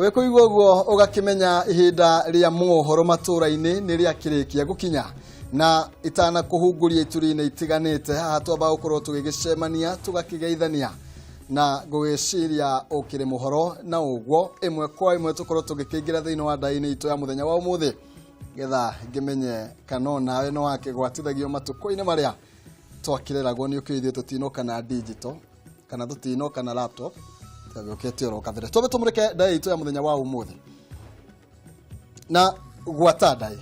Ũgĩkũigua ũguo ũgakĩmenya ihinda rĩa mohoro matũra-inĩ nĩ rĩakĩrĩkia gũkinya na itanakũhungũria ituri-inĩ itiganĩte. Haha twamba gũkorwo tũgĩgĩcemania tũgakĩgeithania na ngũgĩciria ũkĩrĩ mũhoro, na ũguo ĩmwe kwa ĩmwe tũkorwo tũgĩkĩingĩra thĩinĩ wa ndaĩ-inĩ itũ ya mũthenya wa ũmũthĩ, getha ngĩmenye kana onawe no wakĩgwatithagio matukũ-inĩ marĩa twakĩreragwo. Nĩ ũkĩũĩ ithuĩ tũtinoka na digital kana tũtinoka na laptop, twagĩũkĩte oro kabere. Twambe tũmũrĩke ndaĩ itũ ya mũthenya wa ũmũthĩ na gwata ndaĩ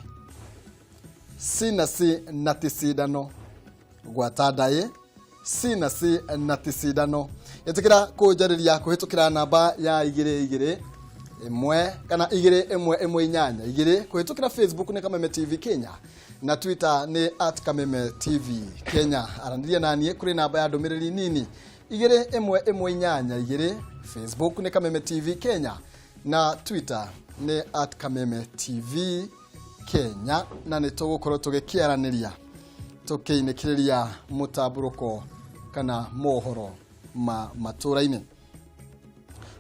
si na si na ti cindano. Gwata ndaĩ si na si na ti cindano. Ĩtĩkĩra kũnjarĩria kũhĩtũkĩra namba ya 2 2 1 kana 2 1 1 8 2, kũhĩtũkĩra Facebook nĩ Kameme TV Kenya na Twitter nĩ @KamemeTV Kenya. Aranĩria naniĩ kũrĩ namba ya ndũmĩrĩri nini 2 1 1 8 2. Facebook nĩ Kameme TV Kenya na Twitter nĩ @KamemeTV Kenya, na nĩ tũgũkorwo tũgĩkĩaranĩria tũkĩinĩkĩrĩria mũtambũrũko kana mohoro ma matũra-inĩ.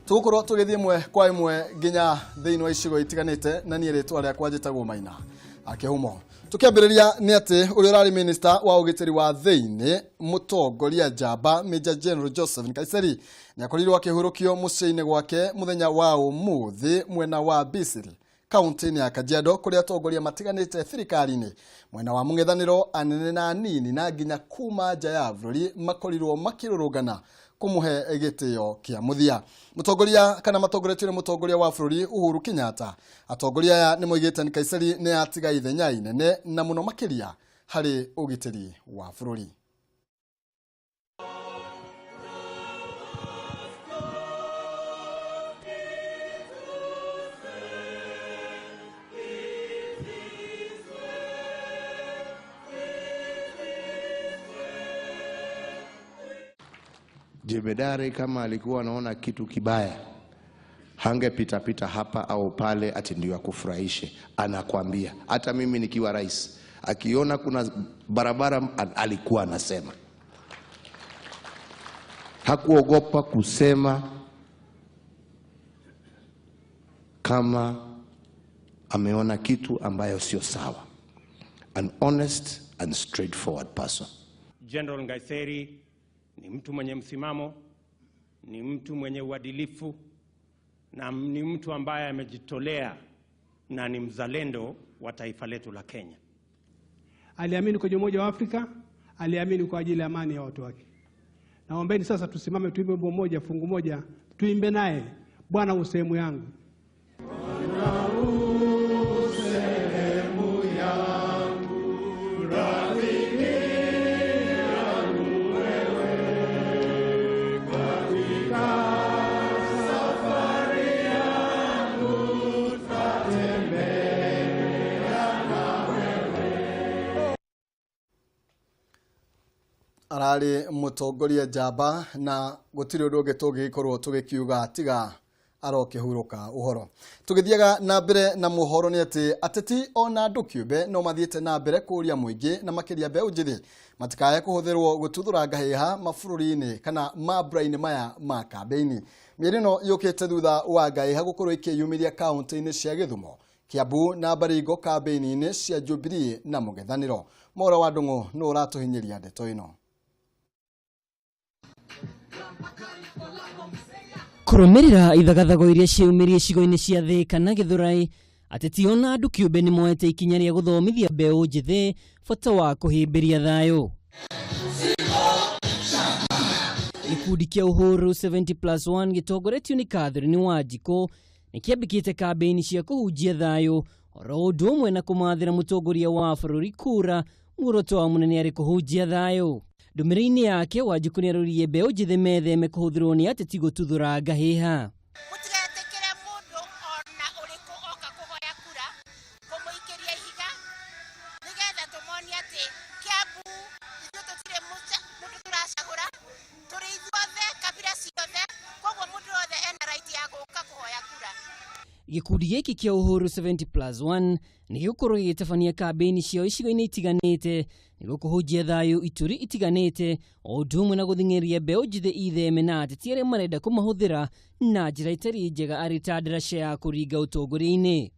Tũgũkorwo tũgĩthiĩ ĩmwe kwa ĩmwe nginya thĩinĩ wa icigo itiganĩte, na niĩ rĩtwa rĩakwa njĩtagwo Maina Akĩhumo. Tũkĩambĩrĩria nĩ atĩ ũrĩa ũrarĩ minista wa ũgitĩri wa thĩinĩ, mũtongoria njamba Major General Joseph Nkaiseri, nĩ akorirwo akĩhurũkio mũciĩ-inĩ gwake mũthenya wa ũmũthĩ mwena wa Bisiri, kaunti-inĩ ya Kajiado, kũrĩa atongoria matiganĩte thirikari-inĩ, mwena wa mũng'ethanĩro, anene na anini, na nginya kuma nja ya bũrũri makorirwo makĩrũrũngana kũmũhe gĩtĩo kĩa mũthia. Mũtongoria kana matongoretio nĩ mũtongoria wa bũrũri Uhuru Kenyatta, atongoria aya nĩ moigĩte Nkaiseri nĩ atiga ithenya inene na mũno makĩria harĩ ũgitĩri wa bũrũri. Jemedari kama alikuwa anaona kitu kibaya hangepita pita hapa au pale ati ndio akufurahishe, anakwambia. Hata mimi nikiwa rais, akiona kuna barabara alikuwa anasema, hakuogopa kusema kama ameona kitu ambayo sio sawa. An honest and straightforward person. General Nkaissery ni mtu mwenye msimamo, ni mtu mwenye uadilifu na ni mtu ambaye amejitolea na ni mzalendo wa taifa letu la Kenya. Aliamini kwenye Umoja wa Afrika, aliamini kwa ajili ya amani ya watu wake. Naombeni sasa tusimame tuimbe wimbo mmoja, fungu moja, tuimbe naye, Bwana u sehemu yangu. Ararĩ mũtongoria njamba na gũtirĩ ũndũ ũngĩ tũngĩgĩkorwo tũgĩkiuga tiga arokĩhurũka ũhoro. Tũgĩthiaga na mbere na mohoro nĩ atĩ ateti ona andũ kĩũmbe no mathiĩte na mbere kũũria mũingĩ na makĩria mbeũ njĩthĩ matikae kũhũthĩrwo gũtuthũra ngahĩha mabũrũri-inĩ kana mambura-inĩ maya ma kambĩini. Mĩeri ĩno yũkĩte thutha wa ngahĩha gũkorwo ikĩyumĩria kaunti-inĩ cia Gĩthumo, Kiambu na Baringo kambĩini-inĩ cia Jubilee na mũng'ethanĩro. Mwaura wa Ndung'u nũ ũratũhinyĩria ndeto ĩno. Kũrũmĩrĩra ithagathago iria ciaumirie icigo-inĩ cia Thĩka na Gĩthũrai, ateti ona andũ kĩũmbe nĩ moete ikinya rĩa gũthomithia mbeũ njĩthĩ bata wa kũhĩmbĩria thayũ. Gĩkundi kĩa Uhuru 70+1 gĩtongoretio nĩ Catherine Wanjikũ nĩ kĩambĩkĩte kambĩini cia kũhunjia thayũ oro ũndũ ũmwe na kũmathĩra mũtongoria wa bũrũri kura. Muoroto wa mũnene arĩ kũhunjia thayũ. Ndũmĩrĩri-inĩ yake, Wanjikũ nĩ aroririe mbeũ njĩthĩ metheme kũhũthĩrwo nĩ ateti gũtuthũra ngahĩha. Mũtigetĩkĩre mũndũ ona ũrĩkũ oka kũhoya kura kũmũikĩria ihiga, nĩgetha tũmonie atĩ Kiambu ithuĩ tũtirĩ mũndũ tũracagũra, tũrĩ ithuothe, kabira ciothe, koguo mũndũ wothe ena right ya gũka kũhoya kura. Gĩkundi gĩkĩ kĩa Uhuru 70+1 nĩ gĩgũkorwo gĩgĩtabania kambĩini ciao icigo-inĩ itiganĩte nĩguo kũhunjia thayũ ituri itiganĩte o ũndũ ũmwe na gũthing'ĩrĩria mbeũ njĩthĩ itheme na ateti arĩa marenda kũmahũthĩra na njĩra ĩtarĩ njega arĩ ta ndaraca ya kũringa ũtongoria-inĩ.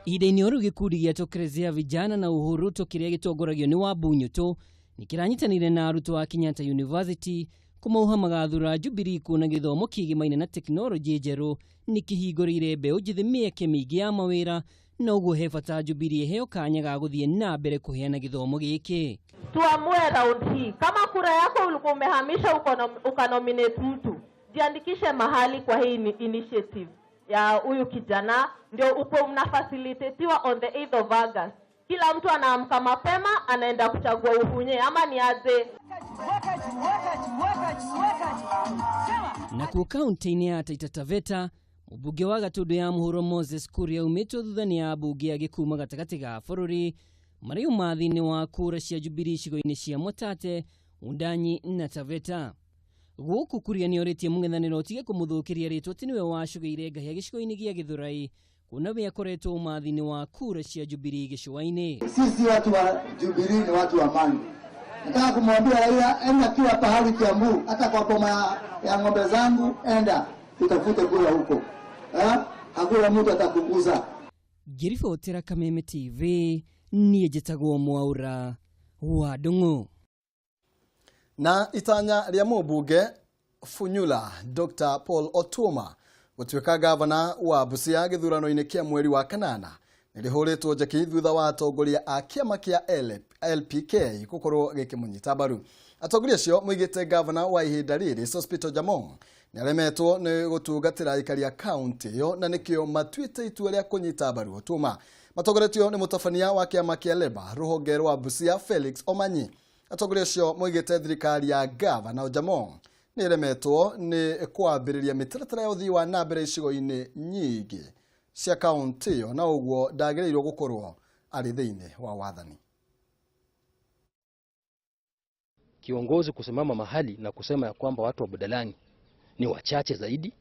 Ihinda-inĩ o rĩu gĩkundi gĩa Tokelezea Vijana na Uhuru Ruto kĩrĩa gĩtongoragio nĩ Wambu Nyũtũ nĩ kĩranyitanĩire na arutwo a Kenyatta University kũmauha magathura Jubilee kuona gĩthomo kĩgĩmaine na tekinoronjĩ njerũ nĩ kĩhingũrĩire mbeũ njĩthĩ mĩeke mĩingĩ ya mawĩra na ũguo he bata Jubilee ĩheo kanya ga gũthiĩ na mbere kũheana gĩthomo gĩkĩ. Tuamue round hii. Kama kura yako ulikuwa umehamisha ukanominate mtu, jiandikishe mahali kwa hii initiative ya huyu kijana, ndio uko mnafacilitatiwa on the 8th of August. Kila mtu anaamka mapema anaenda kuchagua Uhunye ama ni aje? Nakuo kaunti-inĩ ya Taita Taveta mũmbunge wa Gatũndũ ya mũhuro Moses Kuria aumĩtwo thutha nĩ ambunge angĩ kuma gatagatĩ ga bũrũri marĩ ũmathi-inĩ wa kura cia Jubilee icigo-inĩ cia Mwatate, Wundanyi na Taveta. Gũkũ Kuria nĩorĩtie mũng'ethanĩro ũtige kũmũthũkĩria rĩtwa atĩ nĩwe wacũgĩire ngahĩa gĩcigo-inĩ gĩa Gĩthũrai kuona we akoretwo ũmathi-inĩ wa kura cia Jubilee gĩcũa-inĩ. Sisi watu wa Jubilee ni watu wa amani. Nataka kumwambia Raila, enda kila pahali Kiambu, hata kwa boma ya ng'ombe zangu, enda utafute kura huko. Hakuna mtu atakuguza. Ngĩribotera Kameme TV, niĩ njĩtagwo Mwaura wa Ndung'u. Na itanya rĩa mũmbunge Funyula Dr. Paul Otuoma gũtuĩka gavana wa Busia gĩthurano-inĩ kĩa mweri wa kanana nĩrĩhũrĩtwo njeki thutha wa atongoria a kĩama kĩa LPK gũkorwo gĩkĩmũnyita mbaru. Atongoria acio moigĩte gavana wa ihinda rĩrĩ Sospeter Jamong nĩaremetwo nĩ gũtungatĩra aikari a kaunti ĩyo na nĩkĩo matuĩte itua rĩa kũnyita mbaru Otuoma. Matongoretio nĩ mũtabania wa kĩama kĩa Leba rũhonge rwa Busia Felix Omanyi. Atongoria acio moigĩte thirikari ya gavana Jamong nĩĩremetwo nĩ kwambĩrĩria mĩtaratara ya ũthii wa na mbere icigo-inĩ nyingĩ cia kaunti ĩyo na ũguo ndagĩrĩirwo gũkorwo arĩ thĩinĩ wa wathani. Kiongozi kusimama mahali na kusema ya kwamba watu wa Budalangi ni wachache zaidi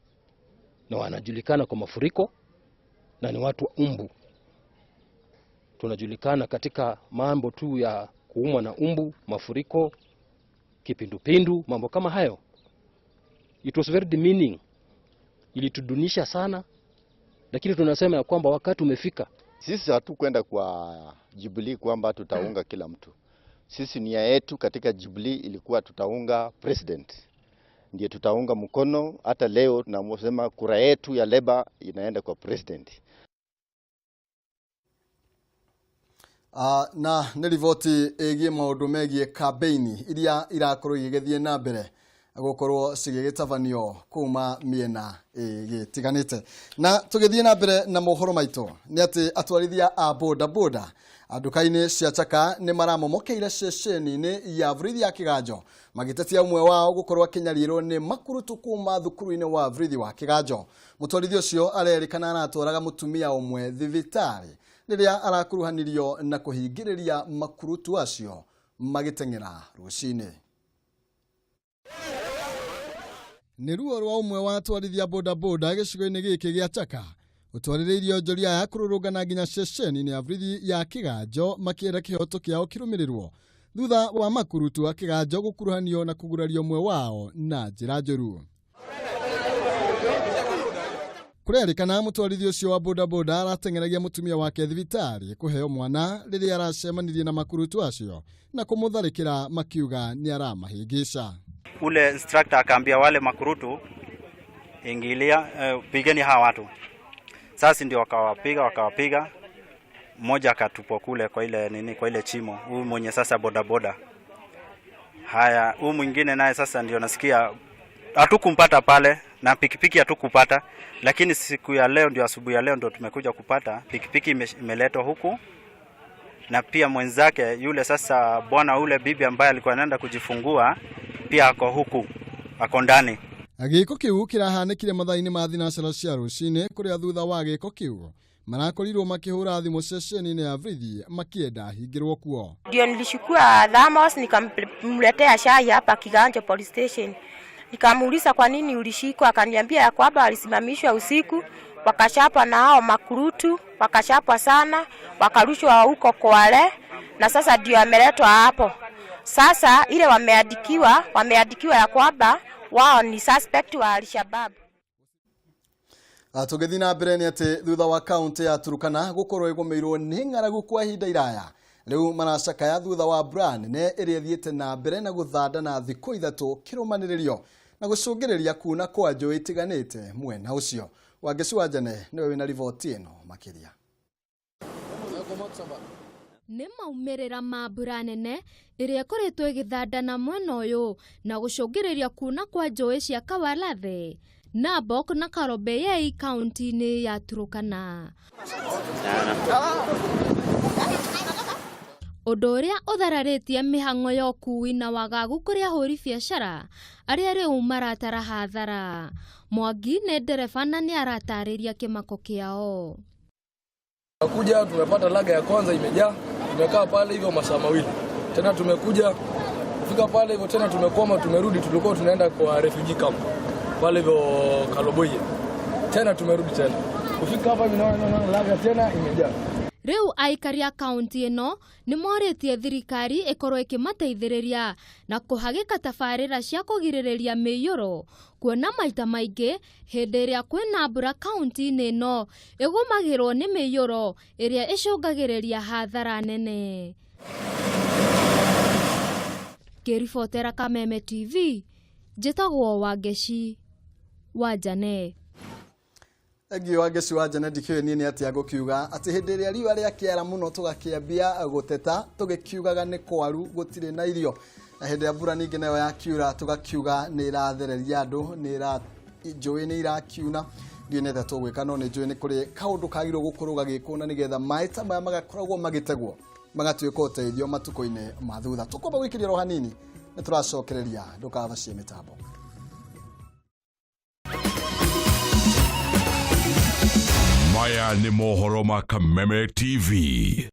na wanajulikana kwa mafuriko na ni watu wa umbu. Tunajulikana katika mambo tu ya kuumwa na umbu, mafuriko, kipindupindu, mambo kama hayo. It was very demeaning. Ilitudunisha sana, lakini tunasema ya kwamba wakati umefika. Sisi hatukwenda kwa Jubilee kwamba tutaunga kila mtu. Sisi nia yetu katika Jubilee ilikuwa tutaunga president, ndiye tutaunga mkono. Hata leo tunasema kura yetu ya Leba inaenda kwa president. Na nĩ riboti ĩgiĩ maũndũ megiĩ kambeini iria irakorwo igĩgĩthiĩ na mbere gũkorwo cigĩgĩtabanio kuma mĩena ĩgĩtiganĩte. Na tũgĩthiĩ na mbere na mohoro maitũ nĩ atĩ atwarithia a boda boda nduka-inĩ cia Chaka nĩ maramomokeire ceceni-inĩ ya borithi ya Kĩganjo magĩtetia ũmwe wao gũkorwo akĩnyarirwo nĩ makurutu kuma thukuru-inĩ wa borithi wa Kĩganjo. Mũtwarithia ũcio arerĩkana aratwaraga mũtumia ũmwe thibitarĩ rĩrĩa arakuruhanirio na kũhingĩrĩria makurutu acio magĩteng'era rũcinĩ. Nĩ ruo rwa ũmwe wa atwarithia bodaboda gĩcigo-inĩ gĩkĩ gĩa Chaka gũtwarĩrĩirio onjoria aya kũrũrũngana nginya ceceni-inĩ ya borithi ya Kĩganjo makĩenda kĩhoto kĩao kĩrũmĩrĩrwo thutha wa makurutu a Kĩganjo gũkuruhanio na kũgurario ũmwe wao na njĩra njũru. Kũrerĩkana mũtwarithia ũcio wa bodaboda arateng'eragia mũtumia wake thibitarĩ kũheo mwana rĩrĩa aracemanirie na makurutu acio na kũmũtharĩkĩra makiuga nĩ aramahĩngĩca. Ule instructor akaambia wale makurutu, ingilia, pigeni hawa watu. Sasa ndio wakawapiga. Mmoja akatupwa kule kwa ile nini, kwa ile chimo, huyu mwenye sasa bodaboda. Haya, huyu mwingine naye sasa ndio nasikia hatukumpata pale na pikipiki hatukupata, lakini siku ya leo ndio asubuhi ya leo ndio tumekuja kupata pikipiki imeletwa huku, na pia mwenzake yule sasa bwana ule bibi ambaye alikuwa anaenda kujifungua pia ako huku, ako ndani. Gĩko kĩu kĩrahanĩkire mathaa-inĩ ma thinacara cia rũcinĩ kũrĩa thutha wa gĩko kĩu marakorirwo makĩhũra thimũ ceceni-inĩ ya borithi makĩenda hingĩrwo kuo. Ndio nilishukua Thamos nikamletea chai hapa Kiganjo police station. Nikamuuliza kwa nini ulishikwa, akaniambia ya kwamba alisimamishwa usiku, wakachapwa na hao makurutu, wakachapwa sana, wakarushwa huko Kwale na sasa ndio ameletwa hapo. Sasa ile wameandikiwa ya kwamba wao ni suspect wa Al-Shabaab. Tũgĩthiĩ na mbere nĩ atĩ thutha wa kaunti ya Turkana gũkorwo ĩgũmĩirwo nĩ ng'aragu kwa ihinda iraya rĩu maracakaya thutha wa mbura nene ĩrĩa ĩthiĩte na mbere na gũthanda na thikũ ithatũ kĩrũmanĩrĩrio na gũcũngĩrĩria kuna kwa njũĩ itiganĩte mwena ũcio. Wangeci wa Njane nĩwe wĩna riboti ĩno makĩria. Nĩ maumĩrĩra ma mbura nene ĩrĩa ĩkoretwo ĩgĩthandana mwena ũyũ na gũcũngĩrĩria kuna kwa njũĩ cia Kawarathe, Nabok na Karobeyei kaunti-inĩ ya Turkana. Ũndũ ũrĩa ũthararĩtie mĩhang'o ya ũkui na wagagu kũrĩ ahũri biacara arĩa rĩu maratara hathara. Mwangi nĩ ndereba na nĩ aratarĩria kĩmako kĩao. Kuja tumepata laga ya kwanza imejaa, tumekaa pale hivyo masaa mawili. Tena tumekuja kufika pale hivyo tena tumekwama, tumerudi, tulikuwa tunaenda kwa refugee camp pale hivyo Kaloboye. Tena tumerudi tena. Kufika hapa hivi naona laga tena imejaa. Rĩu aikari a kaunti ĩno nĩ morĩtie thirikari ĩkorwo ĩkĩmateithĩrĩria na kũhagĩka tabarĩra cia kũgirĩrĩria mĩiyũro kuona maita maingĩ hĩndĩ ĩrĩa kwĩna mbura kaunti-inĩ ĩno ĩgũmagĩrwo nĩ mĩiyũro ĩrĩa ĩcũngagĩrĩria hathara nene. Ngĩribotera Kameme TV, njĩtagwo Wangeci wa Njane. Thengiũ Wangeci wa Njane, ndikĩũĩ niĩ nĩ atĩa ngũkiuga atĩ hĩndĩ ĩrĩa riũa rĩakĩara mũno tũgakĩambia gũteta tũgĩkiugaga nĩ kwaru gũtirĩ na irio, na hĩndĩ ya mbura ningĩ nayo yakiura tũgakiuga nĩ ĩrathereria andũ, nĩ ĩra njũĩ nĩ irakiuna. Ndiũĩ nĩ atĩa tũgwĩka, no nĩ njũĩ nĩ kũrĩ kaũndũ kagĩrĩirwo gũkorwo gagĩkwo na nĩgetha maĩ ta maya magakoragwo magĩtegwo magatuĩka ũteithio matukũ-inĩ ma thutha. Tũkwamba gũikĩria oro hanini nĩ tũracokereria, ndũkabacie mĩtambo. Maya nĩ mohoro ma Kameme TV.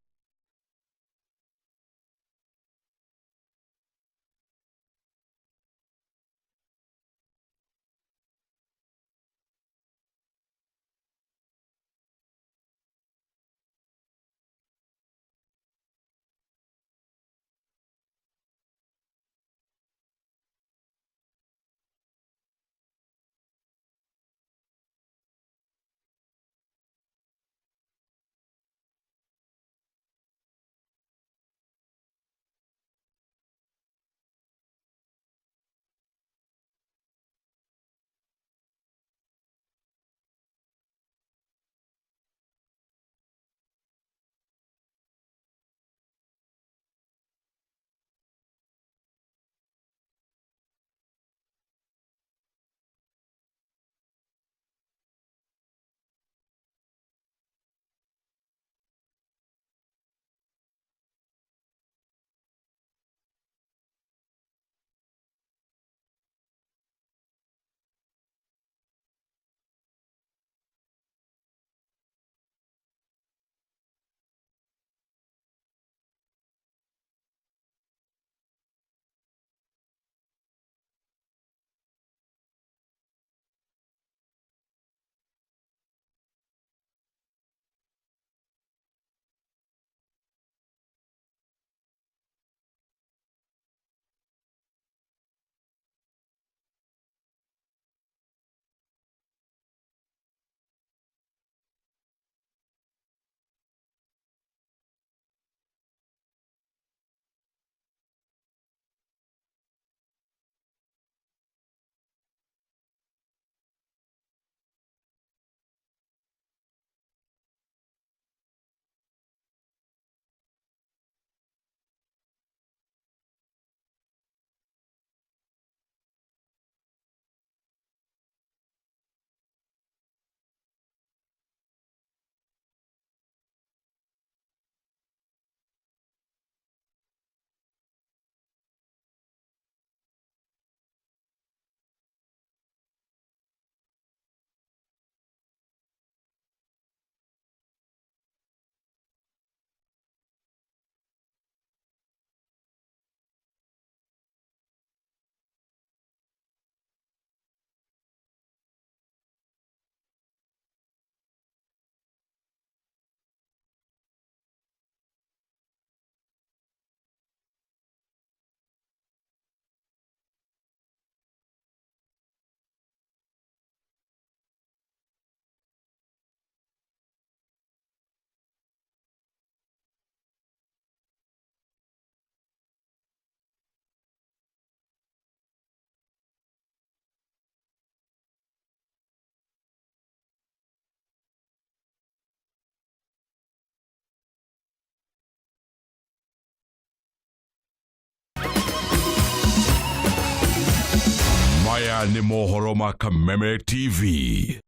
Maya nĩ mohoro ma Kameme TV.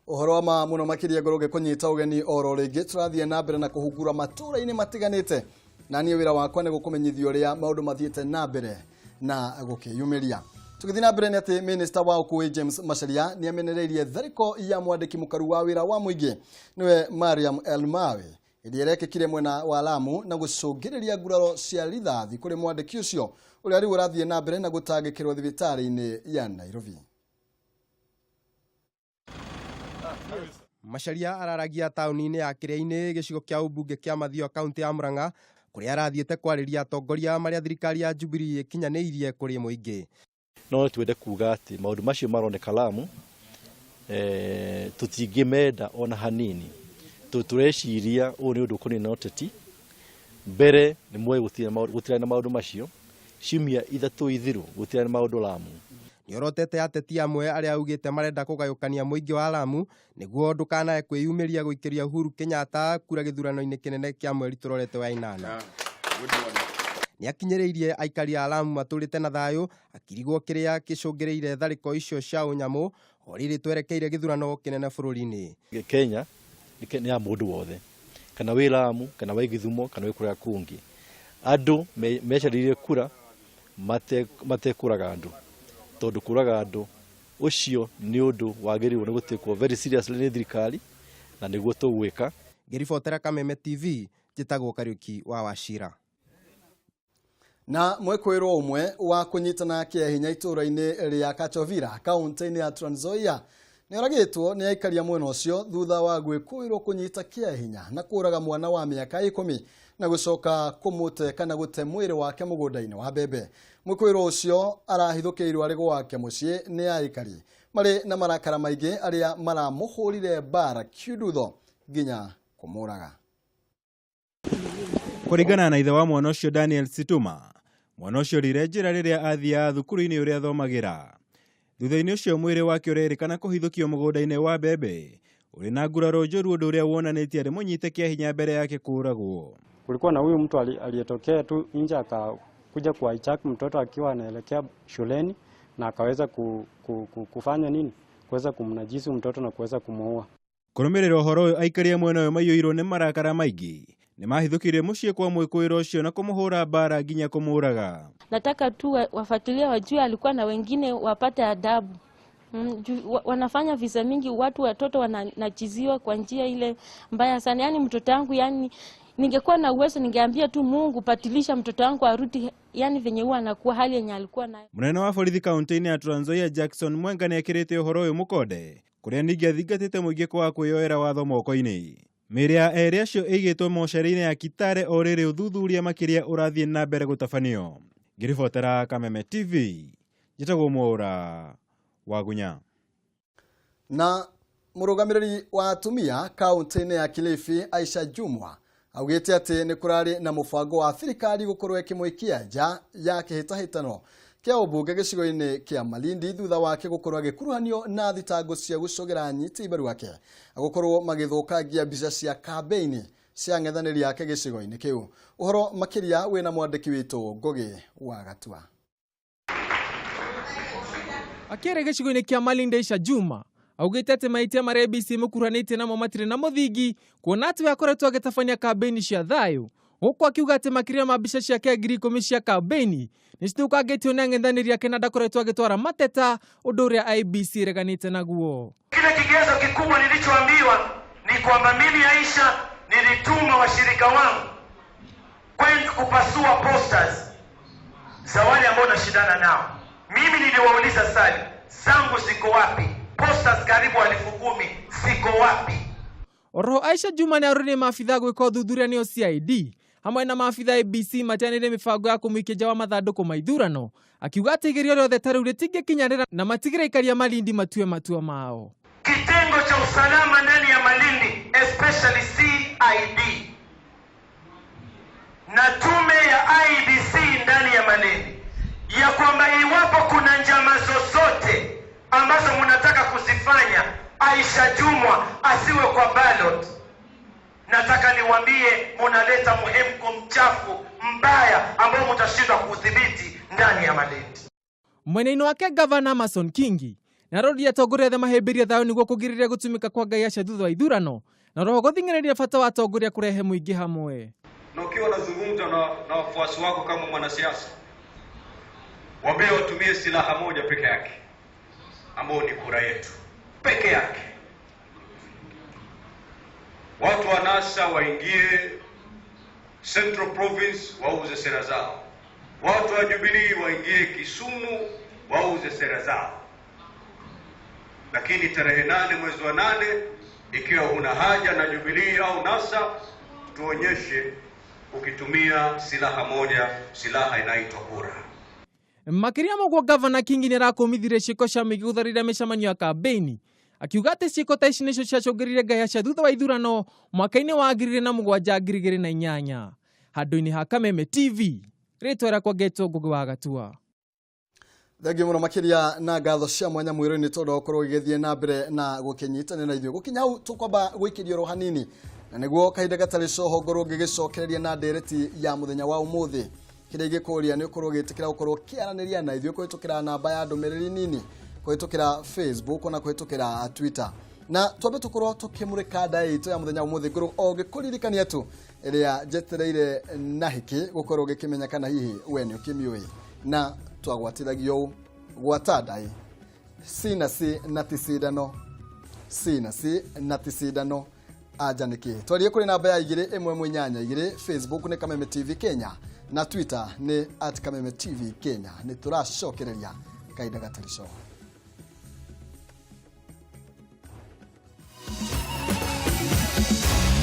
Ũhoro wa ma mũno makĩria ngorwo ngĩkũnyita ũgeni oro rĩngĩ, tũrathiĩ na mbere na kũhungura matũũra-inĩ matiganĩte, na niĩ wĩra wakwa nĩ gũkũmenyithia ũrĩa maũndũ mathiĩte na mbere na gũkĩyumĩria. Tũgĩthiĩ na mbere nĩ atĩ Minister wa ũkui James Macharia nĩ amenereirie tharĩko ya mwandĩki mũkaru wa wĩra wa mũingĩ nĩwe Mariam Elmawi ĩrĩa ĩrekĩkire mwena wa Lamu na gũcũngĩrĩria nguraro cia rithathi kũrĩ mwandĩki ũcio ũrĩa rĩu ũrathiĩ na mbere na gũtangĩkĩrwo thibitarĩ-inĩ ya Nairobi. Macharia araragia taũni-inĩ ya Kĩrĩa-inĩ gĩcigo kĩa ũmbunge kĩa Mathioya kaunti ya Murang'a kũrĩa arathiĩte kwarĩria atongoria marĩa thirikari ya Jubilee ĩkinyanĩirie kũrĩ mũingĩ. No twende kuga atĩ maũndũ macio maroneka Lamu tũtingĩmenda ona hanini, tondũ tũreciria ũyũ nĩ ũndũ ũkoniĩ na ũteti. Mbere nĩ moĩ gũtirĩ na maũndũ macio, ciumia ithatũ ithiru gũtirĩ na maũndũ Lamu. Nĩorotete ateti amwe arĩa augĩte marenda kũgayũkania mũingĩ wa Lamu nĩguo ndũkanae kwĩyumĩria gũikĩria Uhuru Kenyatta kura gĩthurano-inĩ kĩnene kĩa mweri tũrorete wa ĩnana. Nĩakinyĩrĩirie aikari a Lamu matũrĩte na thayũ akirigwo kĩrĩa kĩcũngĩrĩire tharĩko icio cia ũnyamũ o rĩrĩ twerekeire gĩthurano kĩnene bũrũri-inĩ. Kenya nĩ ya mũndũ wothe, kana wĩ Lamu kana wĩ Gĩthumo kana wĩ kũrĩa kũngĩ. Andũ mecarĩrie kura matekũraga andũ, tondũ kũraga andũ ũcio nĩ ũndũ wagĩrĩirwo nĩ gũtekwo very seriously nĩ thirikari, na nĩguo tũgwĩka. Ngĩribotera Kameme TV, njĩtagwo Kariũki wa Wachira. Na mwĩkũĩrwo ũmwe wa kũnyitana kĩahinya itũũra-inĩ rĩa Kachovira kaunti-inĩ ya Trans Nzoia nĩoragĩtwo nĩ aikaria mwena ũcio thutha wa gwĩkũĩrwo kũnyita kĩahinya na kũraga mwana wa mĩaka 10 na gũcoka kũmũte kana gũte mwĩrĩ wake mũgũnda-inĩ wa mbembe. Mwĩkũĩrwo ũcio arahithũkĩirwo arĩ gwake mũciĩ nĩ aikari marĩ na marakara maingĩ arĩa maramũhũrire mbara kiundutho nginya kũmũraga. Kũringana na ithe wa mwana ũcio Daniel Situma, mwana ũcio orire njĩra rĩrĩa athiaga thukuru-inĩ ũrĩa athomagĩra. Thutha-inĩ ũcio mwĩrĩ wake ũrerĩkana kũhithũkio mũgũnda-inĩ wa mbembe ũrĩ na nguraro njũru, ũndũ ũrĩa wonanĩtie arĩ mũnyite kĩa hinya mbere yake kũũragwo. Kulikuwa na huyu mtu aliyetokea tu nje akakuja kuhijack mtoto akiwa anaelekea shuleni na akaweza kufanya nini, kuweza kumnajisi mtoto na kuweza kumuua. Kũrũmĩrĩra ũhoro ũyũ aikari a mwena ũyũ maiyũirwo nĩ marakara maingĩ nĩmahithũkĩire mũciĩ kwa mwĩkũĩrwo ũcio na kũmũhũra mbara nginya kũmũraga. Nataka tu wafuatilie wajue alikuwa na wengine wapate adabu. Wanafanya visa mingi, watu watoto wanachiziwa kwa njia ile mbaya sana. Yani mtoto wangu, yani ningekuwa na uwezo ningeambia tu Mungu patilisha mtoto wangu arudi, yani venye huwa anakuwa hali yenye alikuwa nayo. Munene wa borithi kaunti-inĩ ya Trans Nzoia Jackson Mwenga nĩekĩrĩte ũhoro ũyũ mũkonde kũrĩa ningĩ athingatĩte mũingĩ kwaga kwĩyoera watho moko-inĩ. Mĩĩrĩ ya erĩ acio ĩigĩtwo mocarĩ-inĩ ya Kitale o rĩrĩ ũthuthuria makĩria ũrathiĩ na mbere gũtabanio. Ngĩribotera Kameme TV, njĩtagwo Mwaũra Wagunya. Na mũrũgamĩrĩri wa atumia kaunti-inĩ ya Kilifi Aisha Jumwa augĩte atĩ nĩ kũrarĩ na mũbango wa thirikari gũkorwo ĩkĩmũikia nja ya kĩhĩtahĩtano kĩa ũmbunge gĩcigo-inĩ kĩa Malindi thutha wake gũkorwo agĩkuruhanio na thitango cia gũcogera anyiti mbaru ake gũkorwo magĩthũkangia mbica cia kambĩini cia ng'ethanĩri yake gĩcigo-inĩ kĩu. Ũhoro makĩria wĩna mwandĩki witũ Ngũgĩ wa Gatua. Akĩaria gĩcigo-inĩ kĩa Malindi Aisha Juma augĩte atĩ mahĩtia marĩa ABC ĩmũkuruhanĩtie namo matirĩ na mũthingi kuona atĩ we akoretwo agĩtabania kambĩini cia thayũ, gũkũ akiuga atĩ makĩria ma mbica ciake 10,000 cia kambĩini nĩcithũkangĩtio nĩ ang'ethanĩri ake na ndakoretwo agĩtwara mateta, ũndũ ũrĩa IEBC ĩreganĩte naguo. Kile kigezo kikubwa nilichoambiwa ni kwamba mimi Aisha nilituma washirika wangu kwenda kupasua posters za wale ambao nashindana nao. Mimi niliwauliza swali, zangu ziko wapi? Posters karibu 10,000 ziko wapi? Oroho Aisha Juma nĩarũrire maabitha gwĩka ũthuthuria nĩo CID hamwe na maabitha ABC mateanĩire mĩbango ya kũmũikia nja wa mathandũkũ ma ithurano, akiuga atĩ igerio rĩothe ta rĩu rĩtingĩkinyanĩra na matigĩre aikaria Malindi matue matua mao. Kitengo cha usalama ndani ya Malindi especially CID na tume ya IEBC ndani ya Malindi, ya kwamba iwapo kuna njama zozote ambazo mnataka kuzifanya Aisha Jumwa asiwe kwa ballot, nataka niwaambie mnaleta muhemko mchafu mbaya ambao mtashindwa kudhibiti ndani ya Malindi. Mwena-inĩ wake Gavana Amason Kingi nĩaroririe atongoria othe mahĩmbĩrie thayũ nĩguo kũgirĩrĩria gũtumĩka kwa ngai acio thutha wa ithurano na roho gũthing'ĩrĩria bata wa atongoria kũrehe mũingĩ hamwe. Na ukiwa unazungumza na wafuasi wako kama mwanasiasa, waambie watumie silaha moja peke yake ambayo ni kura yetu peke yake. Watu wa NASA waingie Central Province wauze sera zao, watu wa Jubilee waingie Kisumu wauze sera zao, lakini tarehe 8 mwezi wa 8, ikiwa huna haja na Jubilee au NASA, tuonyeshe ukitumia silaha moja, silaha inaitwa kura. Makĩria ma ũguo Gavana Kingi nĩarakũmithirie ciĩko cia mũingĩ gũtharĩria mĩcemanio ya kambĩini, akiuga atĩ ciĩko ta ici nĩcio ciacũngĩrĩirie ngahĩha thutha wa ithurano mwaka-inĩ wa 2007 2008. Handũ-inĩ ha Kameme TV, rĩtwa rĩakwa ngetwo Ngũgĩ wa Gatua. Thengiũ mũno makĩria na ngatho cia mwanya mwĩrĩ-inĩ tondũ wa gũkorwo ũgĩgĩthiĩ na mbere na gũkĩnyitanĩra na ithuĩ. Gũkinya hau tũkwamba gũikĩrio oro hanini na nĩguo kahinda gatarĩ coho ngorwo ngĩgĩcokereria na ndereti ya mũthenya wa ũmũthĩ. Kĩrĩa ingĩkũria nĩ ũkorwo ũgĩtĩkĩra gũkorwo ũkĩaranĩria na ithuĩ kũhĩtũkĩra namba ya ndũmĩrĩri nini, kũhĩtũkĩra Facebook ona kũhĩtũkĩra Twitter. Na twambe tũkorwo tũkĩmũrĩka nda itũ ya mũthenya wa ũmũthĩ, ngorwo o ngĩkũririkania tu ĩrĩa njetereire na hĩkĩ gũkorwo ũgĩkĩmenya kana hihi we nĩ ũkĩmĩũĩ. Na twagwatithagio ũũ, gwata ndaĩ C na C na ti cindano, C na C na ti cindano, anja nĩ kĩ? Twarie kũrĩ namba ya 2 1 8 2, Facebook nĩ Kameme TV Kenya na Twitter nĩ @Kameme TV Kenya. Nĩ tũracokereria kahinda gatarĩ coho.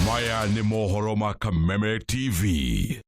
Maya nĩ mohoro ma Kameme TV.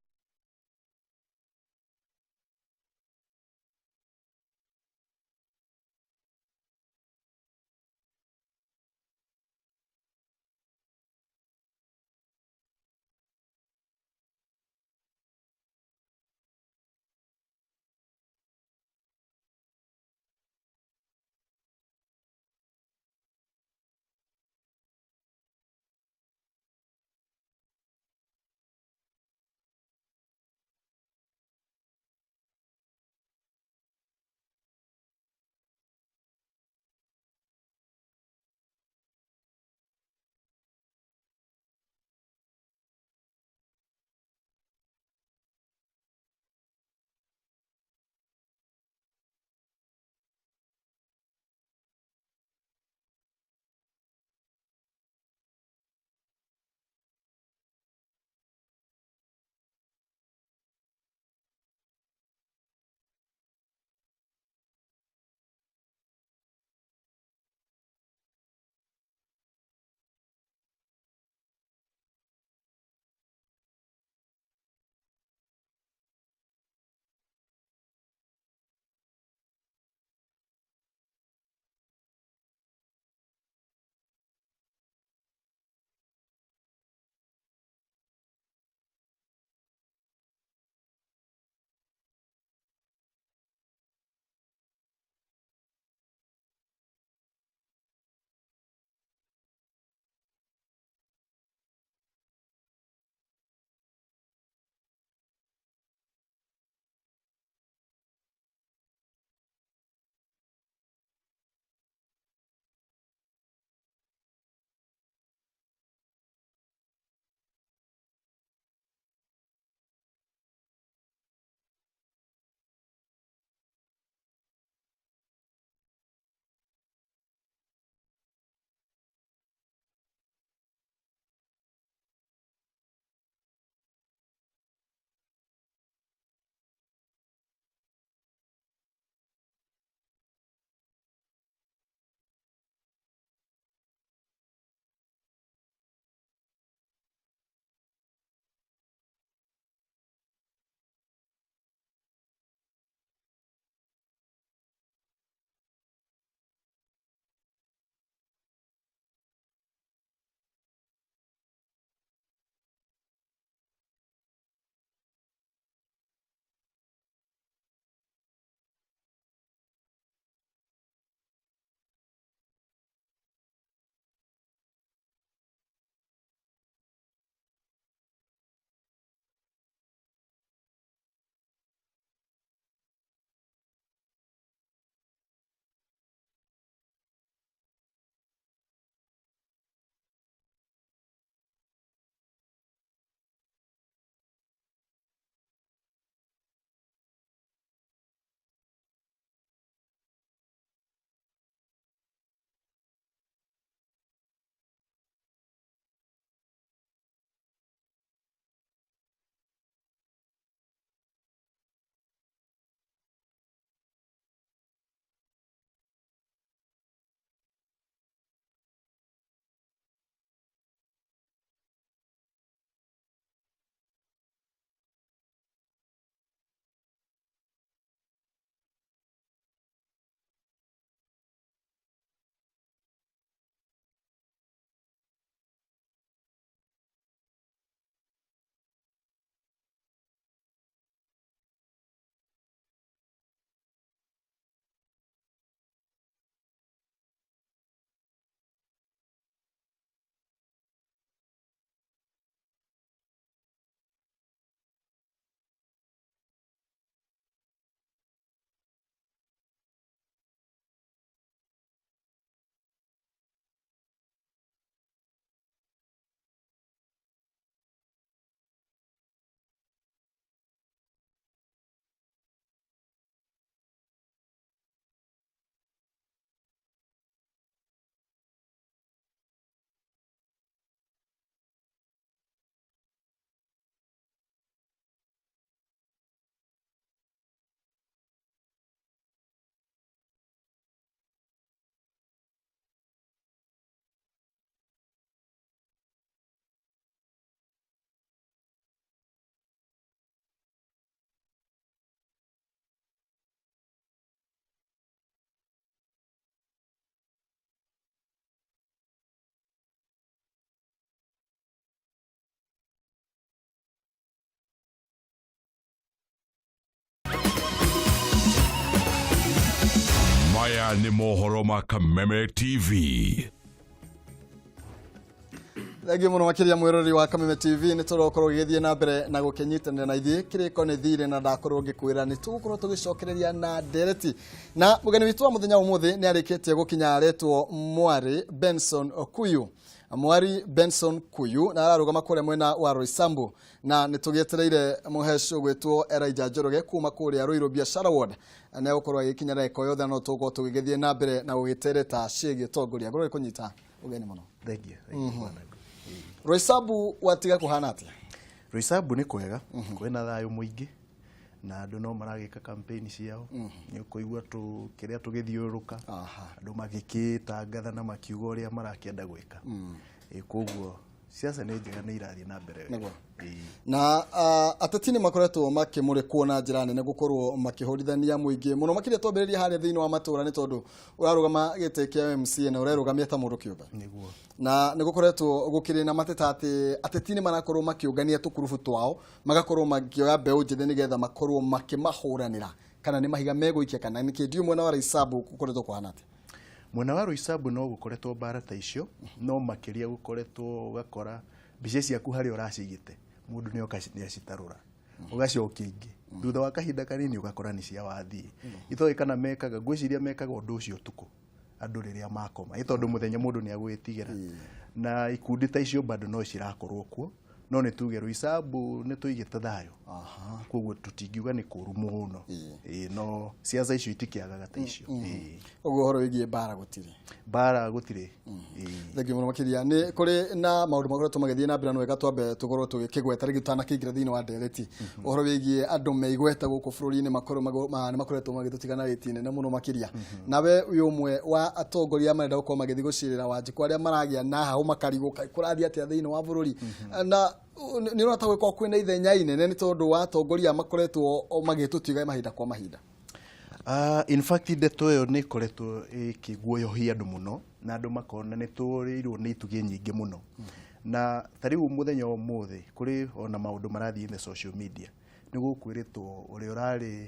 Maya nĩ mohoro ma Kameme TV. Thengiũ mũno makĩria mwĩroreri wa Kameme TV, nĩ tũrokorwo gĩgĩthiĩ na mbere na gũkĩnyitanĩra na ithuĩ. Kĩrĩko nĩ thirĩ na ndakorwo ngĩkwĩra nĩ tũgũkorwo tũgĩcokereria na ndereti na mũgeni witũ wa mũthenya wa ũmũthĩ. Nĩ arĩkĩtie gũkinya, aretwo Mwarĩ Benson Kuyu. Mwari Benson Kuyu na ararũgama kũrĩa mwena wa Roysambu, na nĩ tũgĩetereire mũheci ũgwĩtwo Elijah Njoroge kuma kũrĩa Ruiru Biashara Ward, na egũkorwo agĩkinya ndagĩka o yothe, no tũgũkorwo tũgĩgĩthiĩ na mbere na gũgĩtereta ciĩgiĩ ũtongoria. Ngorwo gĩkũnyita ũgeni mũno. Thengiũ, thengiũ bwana. Roysambu watiga kũhana atĩa? Roysambu nĩ kwega, kwĩna thayũ mũingĩ na andũ no maragĩka campaign ciao. Nĩ ũkũigua tũ kĩrĩa tũgĩthiũrũrũka, andũ magĩkĩtangatha na makiuga ũrĩa marakĩenda gwĩka. Ĩ, koguo siasa nĩ njega, nĩ irathiĩ na mbere wega. Nĩguo. Na ateti nĩ makoretwo makĩmũrĩkwo na njĩra nene gũkorwo makĩhũrithania mũingĩ mũno makĩria, twambĩrĩria harĩa thĩinĩ wa matũra, nĩ tondũ ũrarũgama gĩtĩ kĩa MCA na ũrerũgamia ta mũndũ kĩũmbe. Nĩguo. Na nĩ gũkoretwo gũkĩrĩ na mateta atĩ ateti nĩ marakorwo makĩũngania tũkurubu twao, magakorwo makĩoya mbeũ njĩthĩ nĩgetha makorwo makĩmahũranĩra, kana nĩ mahiga megũikia kana nĩ kĩndiũ. Mwena wa Roysambu gũkoretwo kũhana atĩa? Mwena wa Roysambu no gũkoretwo mbara ta icio, no makĩria gũkoretwo ũgakora mbica ciaku harĩa ũracigĩte, mũndũ nĩ oka nĩ acitarũra, ũgacokia ingĩ thutha wa kahinda kanini, ũgakora nĩ cia wathiĩ. Itoĩ kana mekaga, ngwĩciria mekaga ũndũ ũcio ũtukũ andũ rĩrĩa makoma, ĩ tondũ mũthenya mũndũ nĩ agwĩtigĩra. Na ikundi ta icio bado no cirakorwo kuo, no nĩ tuge Roysambu nĩ tũigĩte thayũ, koguo tũtingiuga nĩ kũru mũno. Ĩ, no siasa icio itikĩagaga ta icio. Ĩ. Ũguo ũhoro wĩgiĩ mbara gũtirĩ? Mbara gũtirĩ. Ĩ. Thengiũ mũno makĩria. Nĩ kũrĩ na maũndũ makoretwo magĩthiĩ na mbere, no wega twambe tũkorwo tũgĩkĩgweta rĩngĩ tũtanakĩingĩra thĩinĩ wa ndereti, ũhoro wĩgiĩ andũ meigweta gũkũ bũrũri-inĩ makorwo nĩ makoretwo magĩtũtigana rĩti nene mũno makĩria. Nawe wĩ ũmwe wa atongoria marenda gũkorwo magĩthiĩ gũcirĩra Wanjikũ, arĩa maragĩa na hau makarigwo kaĩ kũrathiĩ atĩa thĩinĩ wa bũrũri, na nĩ ũrona ta gũgĩkorwo kwĩna ithenya inene nĩ tondũ wa atongoria makoretwo o magĩtũtiga mahinda kwa mahinda? In fact, ndeto ĩyo nĩ ĩkoretwo ĩkĩguoyohia andũ mũno na andũ makona nĩ tũrĩirwo nĩ itugĩ nyingĩ mũno. Na ta rĩu mũthenya wa ũmũthĩ kũrĩ ona maũndũ marathiĩ in the social media, nĩ gũkwĩrĩtwo ũrĩa ũrarĩ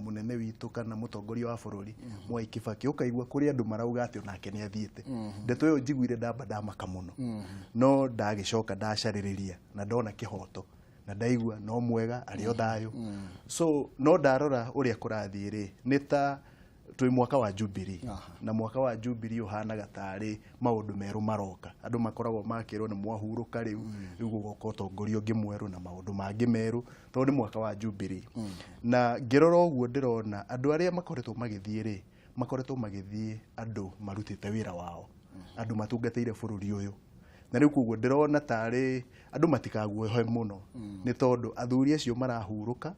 mũnene witũ kana mũtongoria wa bũrũri Mwai Kibaki, ũkaigua kũrĩ andũ marauga atĩ onake nĩ athiĩte. Ndeto ĩyo njiguire ndamba ndamaka mũno, no ndagĩcoka ndacarĩrĩria na ndona kĩhoto na ndaigua no mwega arĩ o thayũ. So no ndarora ũrĩa kũrathiĩ rĩ, nĩ ta twĩ mwaka wa Jubilee, na mwaka wa Jubilee ũhanaga tarĩ maũndũ merũ maroka. Andũ makoragwo makĩrwo nĩ mwahurũka, rĩu rĩu gũgoka ũtongoria ũngĩ mwerũ na maũndũ mangĩ merũ tondũ nĩ mwaka wa Jubilee. Na ngĩrora ũguo ndĩrona andũ arĩa makoretwo magĩthiĩ rĩ, makoretwo magĩthiĩ andũ marutĩte wĩra wao, andũ matungatĩire bũrũri ũyũ. Na rĩu koguo ndĩrona tarĩ andũ matikaguoyohe mũno, nĩ tondũ athuri acio marahurũka.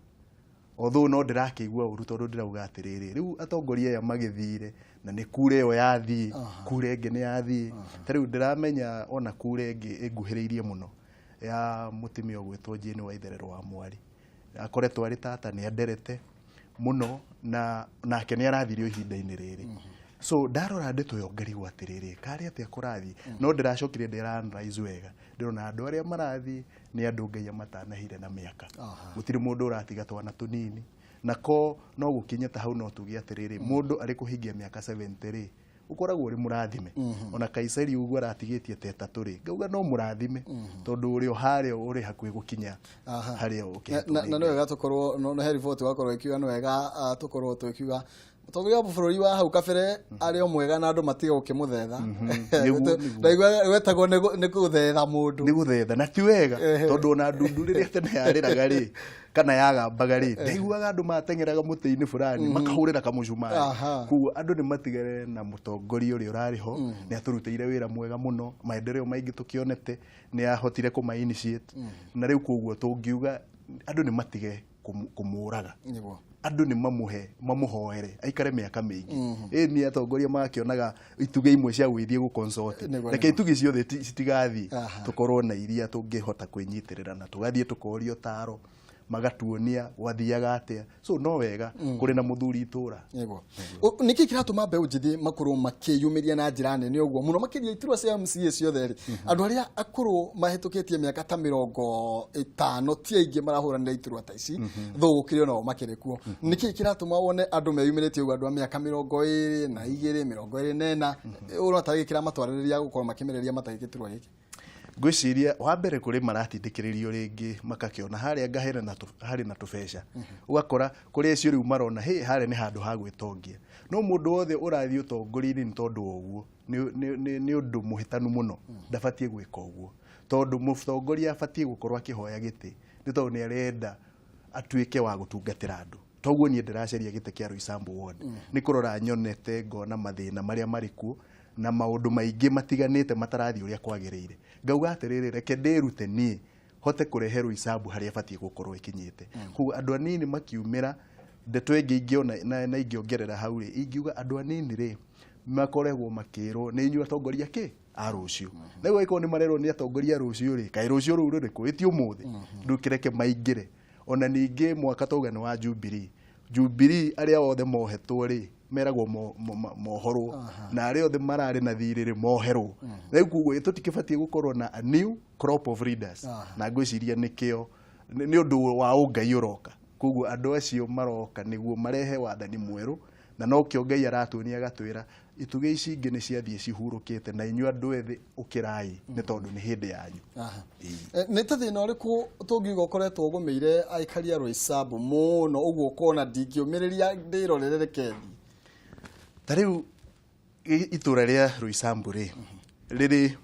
Although no ndĩrakĩigua ũru tondũ ndĩrauga atĩrĩrĩ, rĩu atongoria aya magĩthire na nĩ kura ĩyo yathiĩ, kura ĩngĩ nĩ yathiĩ. Ta rĩu ndĩramenya ona kura ĩngĩ ĩnguhĩrĩirie mũno ya mũtumia ũgwĩtwo Jane Waitherero wa Mwari, akoretwo arĩ tata, nĩ anderete mũno, na nake nĩ arathirio ihinda-inĩ rĩrĩ. So ndarora ndeto ĩyo ngarigwo atĩrĩrĩ, karĩ atĩa kũrathiĩ? No ndĩracokire ndĩra analyze wega, ndĩrona andũ arĩa marathiĩ nĩ andũ Ngai amatanahire na mĩaka. Gũtirĩ mũndũ ũratiga twana tũnini, nako no gũkinye ta hau no tuge atĩrĩrĩ, mũndũ arĩ kũhingia mĩaka 70 rĩ, ũkoragwo ũrĩ mũrathime. Ona Kaisari ũguo aratigĩtie ta ĩtatũ rĩ, ngauga no mũrathime, tondũ ũrĩ o harĩa ũrĩ hakuhĩ gũkinya harĩa ũkĩhetwo Na nĩ na nĩ Ngai. wega tũkorwo no he riboti wakorwo ĩkiuga nĩ wega tũkorwo tũkiuga mũtongoria wa bũrũri wa hau kabere arĩ o mwega na andũ matige gũkĩmũthetha. Nĩguo, nĩguo. Ndaigua wetagwo nĩ gũthetha mũndũ. Nĩ gũthetha na ti wega, tondũ ona ndundu rĩrĩa tene yarĩraga rĩ, kana yagambaga rĩ, ndaiguaga andũ mateng'eraga mũtĩ-inĩ fulani makahũrĩra kamũcumarĩ. Koguo andũ nĩ matigare na mũtongoria ũrĩa ũrarĩ ho. Nĩ atũrutĩire wĩra mwega mũno, maendeleo maingĩ tũkĩonete nĩ ahotire kũma initiate. Na rĩu koguo tũngiuga andũ nĩ matige kũmũraga. Andũ nĩ mamũhe, mamũhoere aikare mĩaka mĩingĩ. Ĩ nĩ atongoria makĩonaga itugĩ imwe cia gwĩthiĩ gũ consult. Reke itugĩ ciothe citigathiĩ, tũkorwo na iria tũngĩhota kwĩnyitĩrĩra na tũgathiĩ tũkoria ũtaro. Magatuonia gwathiaga atĩa. So no wega kũrĩ na mũthuri itũra. Nĩguo. Nĩkĩ kĩratũma mbeũ njĩthĩ makorwo makĩyumĩria na njĩra nene ũguo mũno makĩria iturwa cia MCA ciothe rĩ, andũ arĩa akũrũ mahĩtũkĩtie mĩaka ta 50 ti aingĩ marahũranĩra iturwa ta ici, thũ gũkĩrĩ onao makĩrĩ kuo. Nĩkĩ kĩratũma wone andũ meyumĩrĩtie ũguo, andũ a mĩaka 22, 24, ũrona tarĩ kĩramatwarĩrĩria gũkorwo makĩmereria matarĩ gĩturwa gĩkĩ? Ngwĩciria wa mbere kũrĩ maratindĩkĩrĩrio rĩngĩ makakĩona harĩa anga hena na harĩ na tũbeca, ũgakora kũrĩ acio rĩu marona hĩ harĩa nĩ handũ ha gwĩtongia. No mũndũ wothe ũrathiĩ ũtongoria-inĩ nĩ tondũ wa ũguo nĩ ũndũ mũhĩtanu mũno, ndabatiĩ gwĩka ũguo, tondũ mũtongoria abatiĩ gũkorwo akĩhoya gĩtĩ nĩ tondũ nĩ arenda atuĩke wa gũtungatĩra andũ. Toguo niĩ ndĩracaria gĩtĩ kĩa Roysambu Ward nĩ kũrora nyonete ngona mathĩna marĩa marĩ kuo na maũndũ maingĩ matiganĩte matarathiĩ ũrĩa kwagĩrĩire, ngauga atĩrĩrĩ, reke ndĩrute niĩ hote kũrehe Roysambu harĩa ĩbatiĩ gũkorwo ĩkinyĩte. Koguo andũ anini makiumĩra, ndeto ĩngĩ ingĩona na ingĩongerera hau rĩ, ingiuga andũ anini rĩ makoragwo makĩrwo nĩ inyuĩ atongoria kĩ a rũciũ. Na rĩu angĩkorwo nĩ marerwo nĩ atongoria a rũciũ rĩ, kaĩ rũciũ rũu rũrĩkũ? Ĩ ti ũmũthĩ? Ndũkĩreke maingĩre. Ona ningĩ mwaka twauga nĩ wa Jubilee, Jubilee arĩa othe mohetwo rĩ meragwo mohorwo, na arĩa othe mararĩ na thirĩ rĩ moherwo. Rĩu koguo tũtikĩbatiĩ gũkorwo na a new crop of leaders. Na ngwĩciria nĩkĩo nĩ ũndũ wa ũngai ũroka. Koguo andũ acio maroka nĩguo marehe wathani mwerũ, na nokĩo Ngai aratuonia agatwĩra itugĩ ici ingĩ nĩ ciathiĩ cihurũkĩte, na inyuĩ andũ ethĩ ũkĩrai nĩ tondũ nĩ hĩndĩ yanyu. Nĩ ta thĩna ũrĩkũ tũngiuga ũkoretwo ũgũmĩire aikari a Roysambu mũno ũguo ũkona ndingĩũmĩrĩria ndĩrorere reke thiĩ? Ta rĩu itũra rĩa Roysambu rĩ rĩrĩ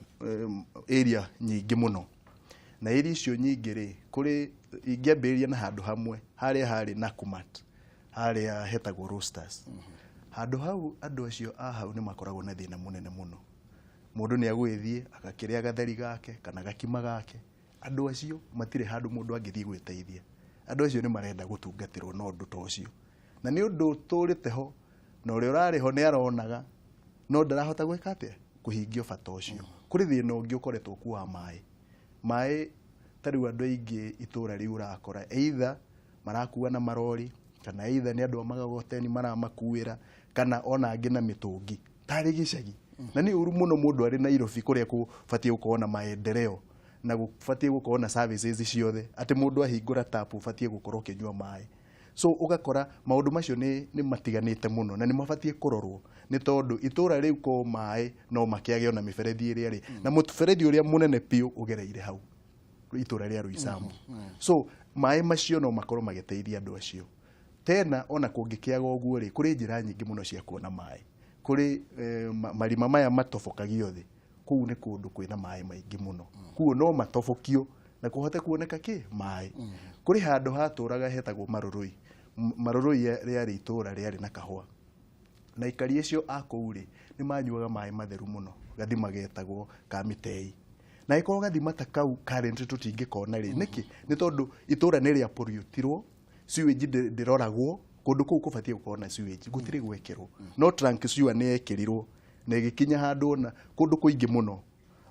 area nyingĩ mũno, na area icio nyingĩ rĩ kũrĩ ingĩambĩrĩria na handũ hamwe harĩa harĩ na Kumat, harĩa hetagwo Roasters. Handũ hau andũ acio a hau nĩ makoragwo na thĩna mũnene mũno. Mũndũ nĩ agũgĩthiĩ agakĩrĩa gatheri gake kana gakima gake, andũ acio matirĩ handũ mũndũ angĩthiĩ gwĩteithia. Andũ acio nĩ marenda gũtungatĩrwo na ũndũ ta ũcio, na nĩ ũndũ ũtũrĩte ho, na ũrĩa ũrarĩ ho nĩ aronaga no ndarahota gwĩka atĩa kũhingia bata ũcio. Kũrĩ thĩna ũngĩ ũkoretwo kuo wa maĩ. Maĩ ta rĩu andũ aingĩ itũra rĩu ũrakora either marakua na marori, kana either nĩ andũ a magogoteni maramakuĩra, kana ona angĩ na mĩtũngi tarĩ gĩcagi. Na nĩ ũru mũno mũndũ arĩ Nairobi kũrĩa kũbatiĩ gũkorwo na maendeleo na gũbatiĩ gũkorwo na services ciothe, atĩ mũndũ ahingũra tap ũbatiĩ gũkorwo ũkĩnyua maĩ. So ũgakora maũndũ macio nĩ matiganĩte mũno na nĩ mabatiĩ kũrorwo, nĩ tondũ itũra rĩu ko maĩ no makĩage ona mĩberethi ĩrĩa rĩ, na mũberethi ũrĩa mũnene biũ ũgereire hau itũra rĩa Roysambu. So maĩ macio no makorwo magĩteithia andũ acio. Tena ona kũngĩkĩaga ũguo rĩ, kũrĩ njĩra nyingĩ mũno cia kuona maĩ. Kũrĩ marima maya matobokagio thĩ, kũu nĩ kũndũ kwĩna maĩ maingĩ mũno, kuo no matobokio na kũhote kuoneka kĩ maĩ. Kũrĩ handũ hatũraga hetagwo Marũrũi. Marũrũi rĩarĩ itũra rĩarĩ na kahũa, na aikari acio a kũu rĩ nĩ manyuaga maĩ matheru mũno, gathima getagwo ka mĩtei. Na ĩkorwo gathima ta kau currently tũtingĩkona rĩ, nĩkĩ? Nĩ tondũ itũra nĩ rĩa pollutirwo, sewage ndĩroragwo, kũndũ kũu kũbatiĩ gũkorwo na sewage, gũtirĩ gwekĩrwo. No trunk sewer nĩ yekĩrirwo na ĩgĩkinya handũ ona kũndũ kũingĩ mũno.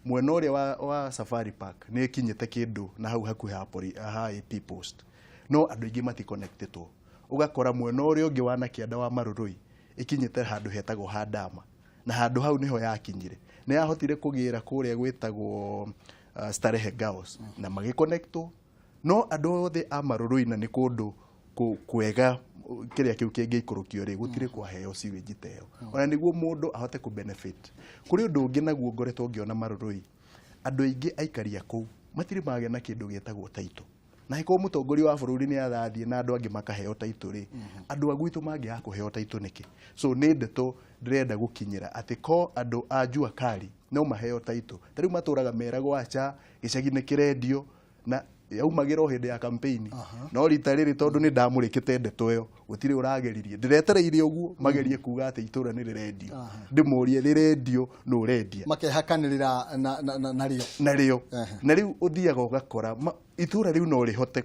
Mwena ũrĩa wa Safari Park nĩ ĩkinyĩte kĩndũ na hau hakuhĩ ha AP post, no andũ aingĩ matikonectĩtwo. Ũgakora mwena ũrĩa ũngĩ wa Nakĩanda wa Marũrũi ĩkinyĩte handũ hetagwo ha Dama, na handũ hau nĩho yakinyire. Nĩ yahotire kũgĩra kũrĩa gwĩtagwo Starehe Girls na magĩconnectwo, no andũ othe a Marũrũi, na nĩ kũndũ kwega kĩrĩa kĩu kĩngĩikũrũkio rĩ, gũtirĩ kwaheo sewage ta ĩyo ona nĩguo mũndũ ahote kũ benefit. Kũrĩ ũndũ ũngĩ naguo ngoretwo ngĩona Marũrũi, andũ aingĩ aikari a kũu matirĩ magĩa na kĩndũ gĩtagwo title, na angĩkorwo mũtongoria wa bũrũri nĩ arathiĩ na andũ angĩ makaheo title rĩ, andũ a gwitũ mangĩaga kũheo title nĩkĩ? So nĩ ndeto ndĩrenda gũkinyĩra atĩ ko andũ a Jua Kali no maheo title. Ta rĩu matũraga meragwo aca gĩcagi nĩ kĩrendio, na yaumagĩra o hĩndĩ ya campaign, no rita rĩrĩ tondũ nĩ ndamũrĩkĩte ndeto ĩyo gũtirĩ ũrageririe, ndĩretereire ũguo magerie kuga atĩ itũra nĩ rĩrendio, ndĩmũrie rĩrendio nũ ũrendia? Makehakanĩrĩra narĩo. Narĩo. Na rĩu ũthiaga ũgakora itũra rĩu no rĩhote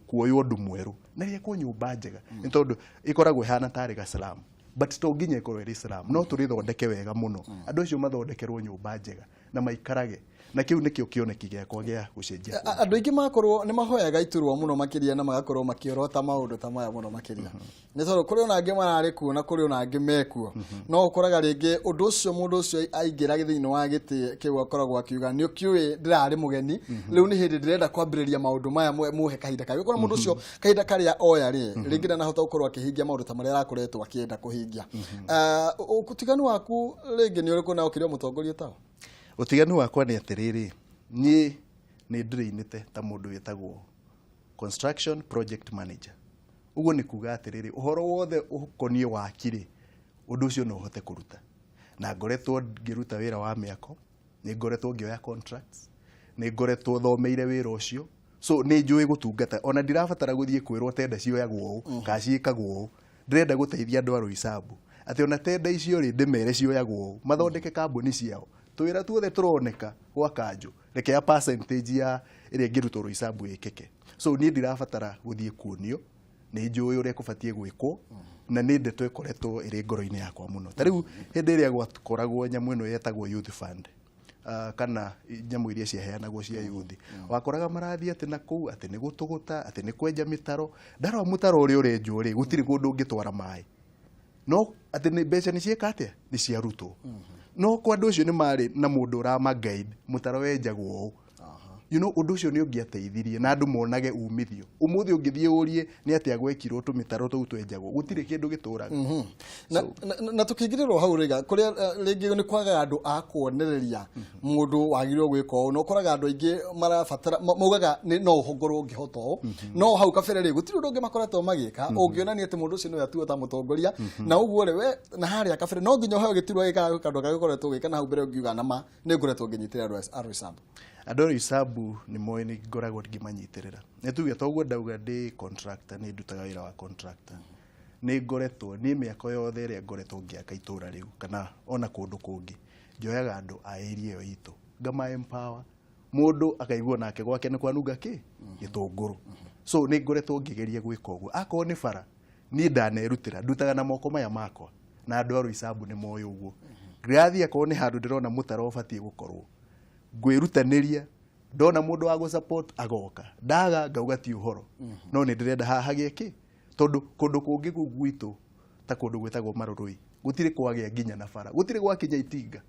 kuoywo ũndũ mwerũ na rĩakwo nyũmba njega, nĩ tondũ ĩkoragwo ĩhana tarĩ gaslamu, but to nginya ĩkorwo ĩrĩ slum, no tũrĩthondeke wega mũno, andũ acio mathondekerwo nyũmba njega na maikarage. Na kĩu nĩkĩo kĩoneki gĩakwa gĩa gũcenjia. Andũ aingĩ makorwo nĩ mahoyaga iturwa mũno makĩria na magakorwo makĩorota maũndũ ta maya mũno makĩria, nĩ tondũ kũrĩ ona angĩ mararĩ kuo na kũrĩ ona angĩ mekuo, no ũkoraga rĩngĩ ũndũ ũcio mũndũ ũcio aingĩra thĩinĩ wa gĩtĩ kĩu akoragwo akiuga nĩ ũkĩũĩ ndĩrarĩ mũgeni, rĩu nĩ hĩndĩ ndĩrenda kwambĩrĩria maũndũ maya, muhe kahinda kangĩ. Ũkora mũndũ ũcio kahinda karĩa oya rĩ, rĩngĩ ndanahota gũkorwo akĩhingia maũndũ ta marĩa arakoretwo akĩenda kũhingia. Ũtiganu waku rĩngĩ nĩ ũrĩkũ na ũkĩrĩ o mũtongoria tao? Ũtiganu wakwa nĩ atĩrĩrĩ, niĩ nĩ ndĩrĩinĩte ta mũndũ wĩtagwo construction project manager. Ũguo nĩ kuga atĩrĩrĩ, ũhoro wothe ũkoniĩ waki rĩ, ũndũ ũcio no ũhote kũruta. Na ngoretwo ngĩruta wĩra wa mĩako, nĩ ngoretwo ngĩoya contracts, nĩ ngoretwo thomeire wĩra ũcio, so nĩ njũĩ gũtungata. Ona ndirabatara gũthiĩ kwĩrwo tenda cioyagwo ũũ kana ciĩkagwo ũũ. Ndĩrenda gũteithia andũ a Roysambu atĩ ona tenda icio rĩ, ndĩmere cioyagwo ũũ, mathondeke kambuni ciao. Tũwĩra tuothe tũroneka gwa kanjũ, reke ya percentage ya ĩrĩa ĩngĩrutwo Roysambu ĩkĩke. So niĩ ndirabatara gũthiĩ kuonio, nĩ njũĩ ũrĩa kũbatiĩ gwĩkwo, na nĩ ndeto ĩkoretwo ĩrĩ ngoro-inĩ yakwa mũno. Ta rĩu hĩndĩ ĩrĩa gwakoragwo nyamũ ĩno yetagwo youth fund, kana nyamũ iria ciaheanagwo cia youth, wakoraga marathiĩ atĩ na kũu atĩ nĩ gũtũgũta, atĩ nĩ kwenja mĩtaro. Ndarora mũtaro ũrĩa ũrenjwo rĩ, gũtirĩ kũndũ ũngĩtwara maĩ, no atĩ nĩ mbeca nĩ ciĩka atĩa, nĩ ciarutwo. No kwa andũ acio nĩ marĩ na mũndũ ũrama guide mũtaro wenjagwo ũũ, ũndũ ũcio nĩ ũngĩateithirie na andũ monage umithio. Ũmũthĩ ũngĩthiĩ ũrie nĩ atĩa gwekirwo tũmĩtaro tũu twenjagwo, gũtirĩ kĩndũ gĩtũraga. Na tukĩingĩrĩrwo hau rĩga kũrĩa, rĩngĩ nĩ kwagaga andũ a kuonereria mũndũ wagĩrĩirwo gwĩka ũũ, na ũkoraga andũ aingĩ marabatara maugaga no ngorwo ngĩhota ũũ, no hau kabere rĩ gũtirĩ ũndũ ũngĩ makoretwo magĩka ũngĩonania atĩ mũndũ ũcio nĩwe atuo ta mũtongoria. Na ũguo rĩ, we na harĩa kabere no nginya ũheo gĩturwa gĩkaga kaũndũ karĩa ũkoretwo ũgĩka na hau mbere ũngiuga nama nĩ ngoretwo ngĩnyitĩrĩra andũ a Roysambu. Andũ a Roysambu nĩ moĩ nĩ ngoragwo ngĩmanyitĩrĩra. Nĩ tuge toguo ndauga ndĩ contractor, nĩ ndutaga wĩra wa contractor, nĩ ngoretwo niĩ mĩako yothe ĩrĩa ngoretwo ngĩaka itũra rĩu kana ona kũndũ kũngĩ, njoyaga andũ a area ĩyo itũ ngama empower, mũndũ akaigua nake gwake nĩ kwanunga kĩ gĩtũngũrũ. So nĩ ngoretwo ngĩgeria gwĩka ũguo. Akorwo nĩ bara, niĩ ndanerutĩra, ndutaga na moko maya makwa, na andũ a Roysambu nĩ moĩ ũguo. Ndĩrathiĩ akorwo nĩ handũ ndĩrona mũtaro ũbatiĩ gũkorwo, ngwĩrutanĩria, ndona mũndũ wa gũ-support agoka, ndaga ngauga ti ũhoro, no nĩ ndĩrenda haha hagĩe kĩ, tondũ kũndũ kũngĩ kũu gwitũ ta kũndũ gwĩtagwo Marũrũi gũtirĩ kwagĩa nginya na bara, gũtirĩ gwakinya itinga.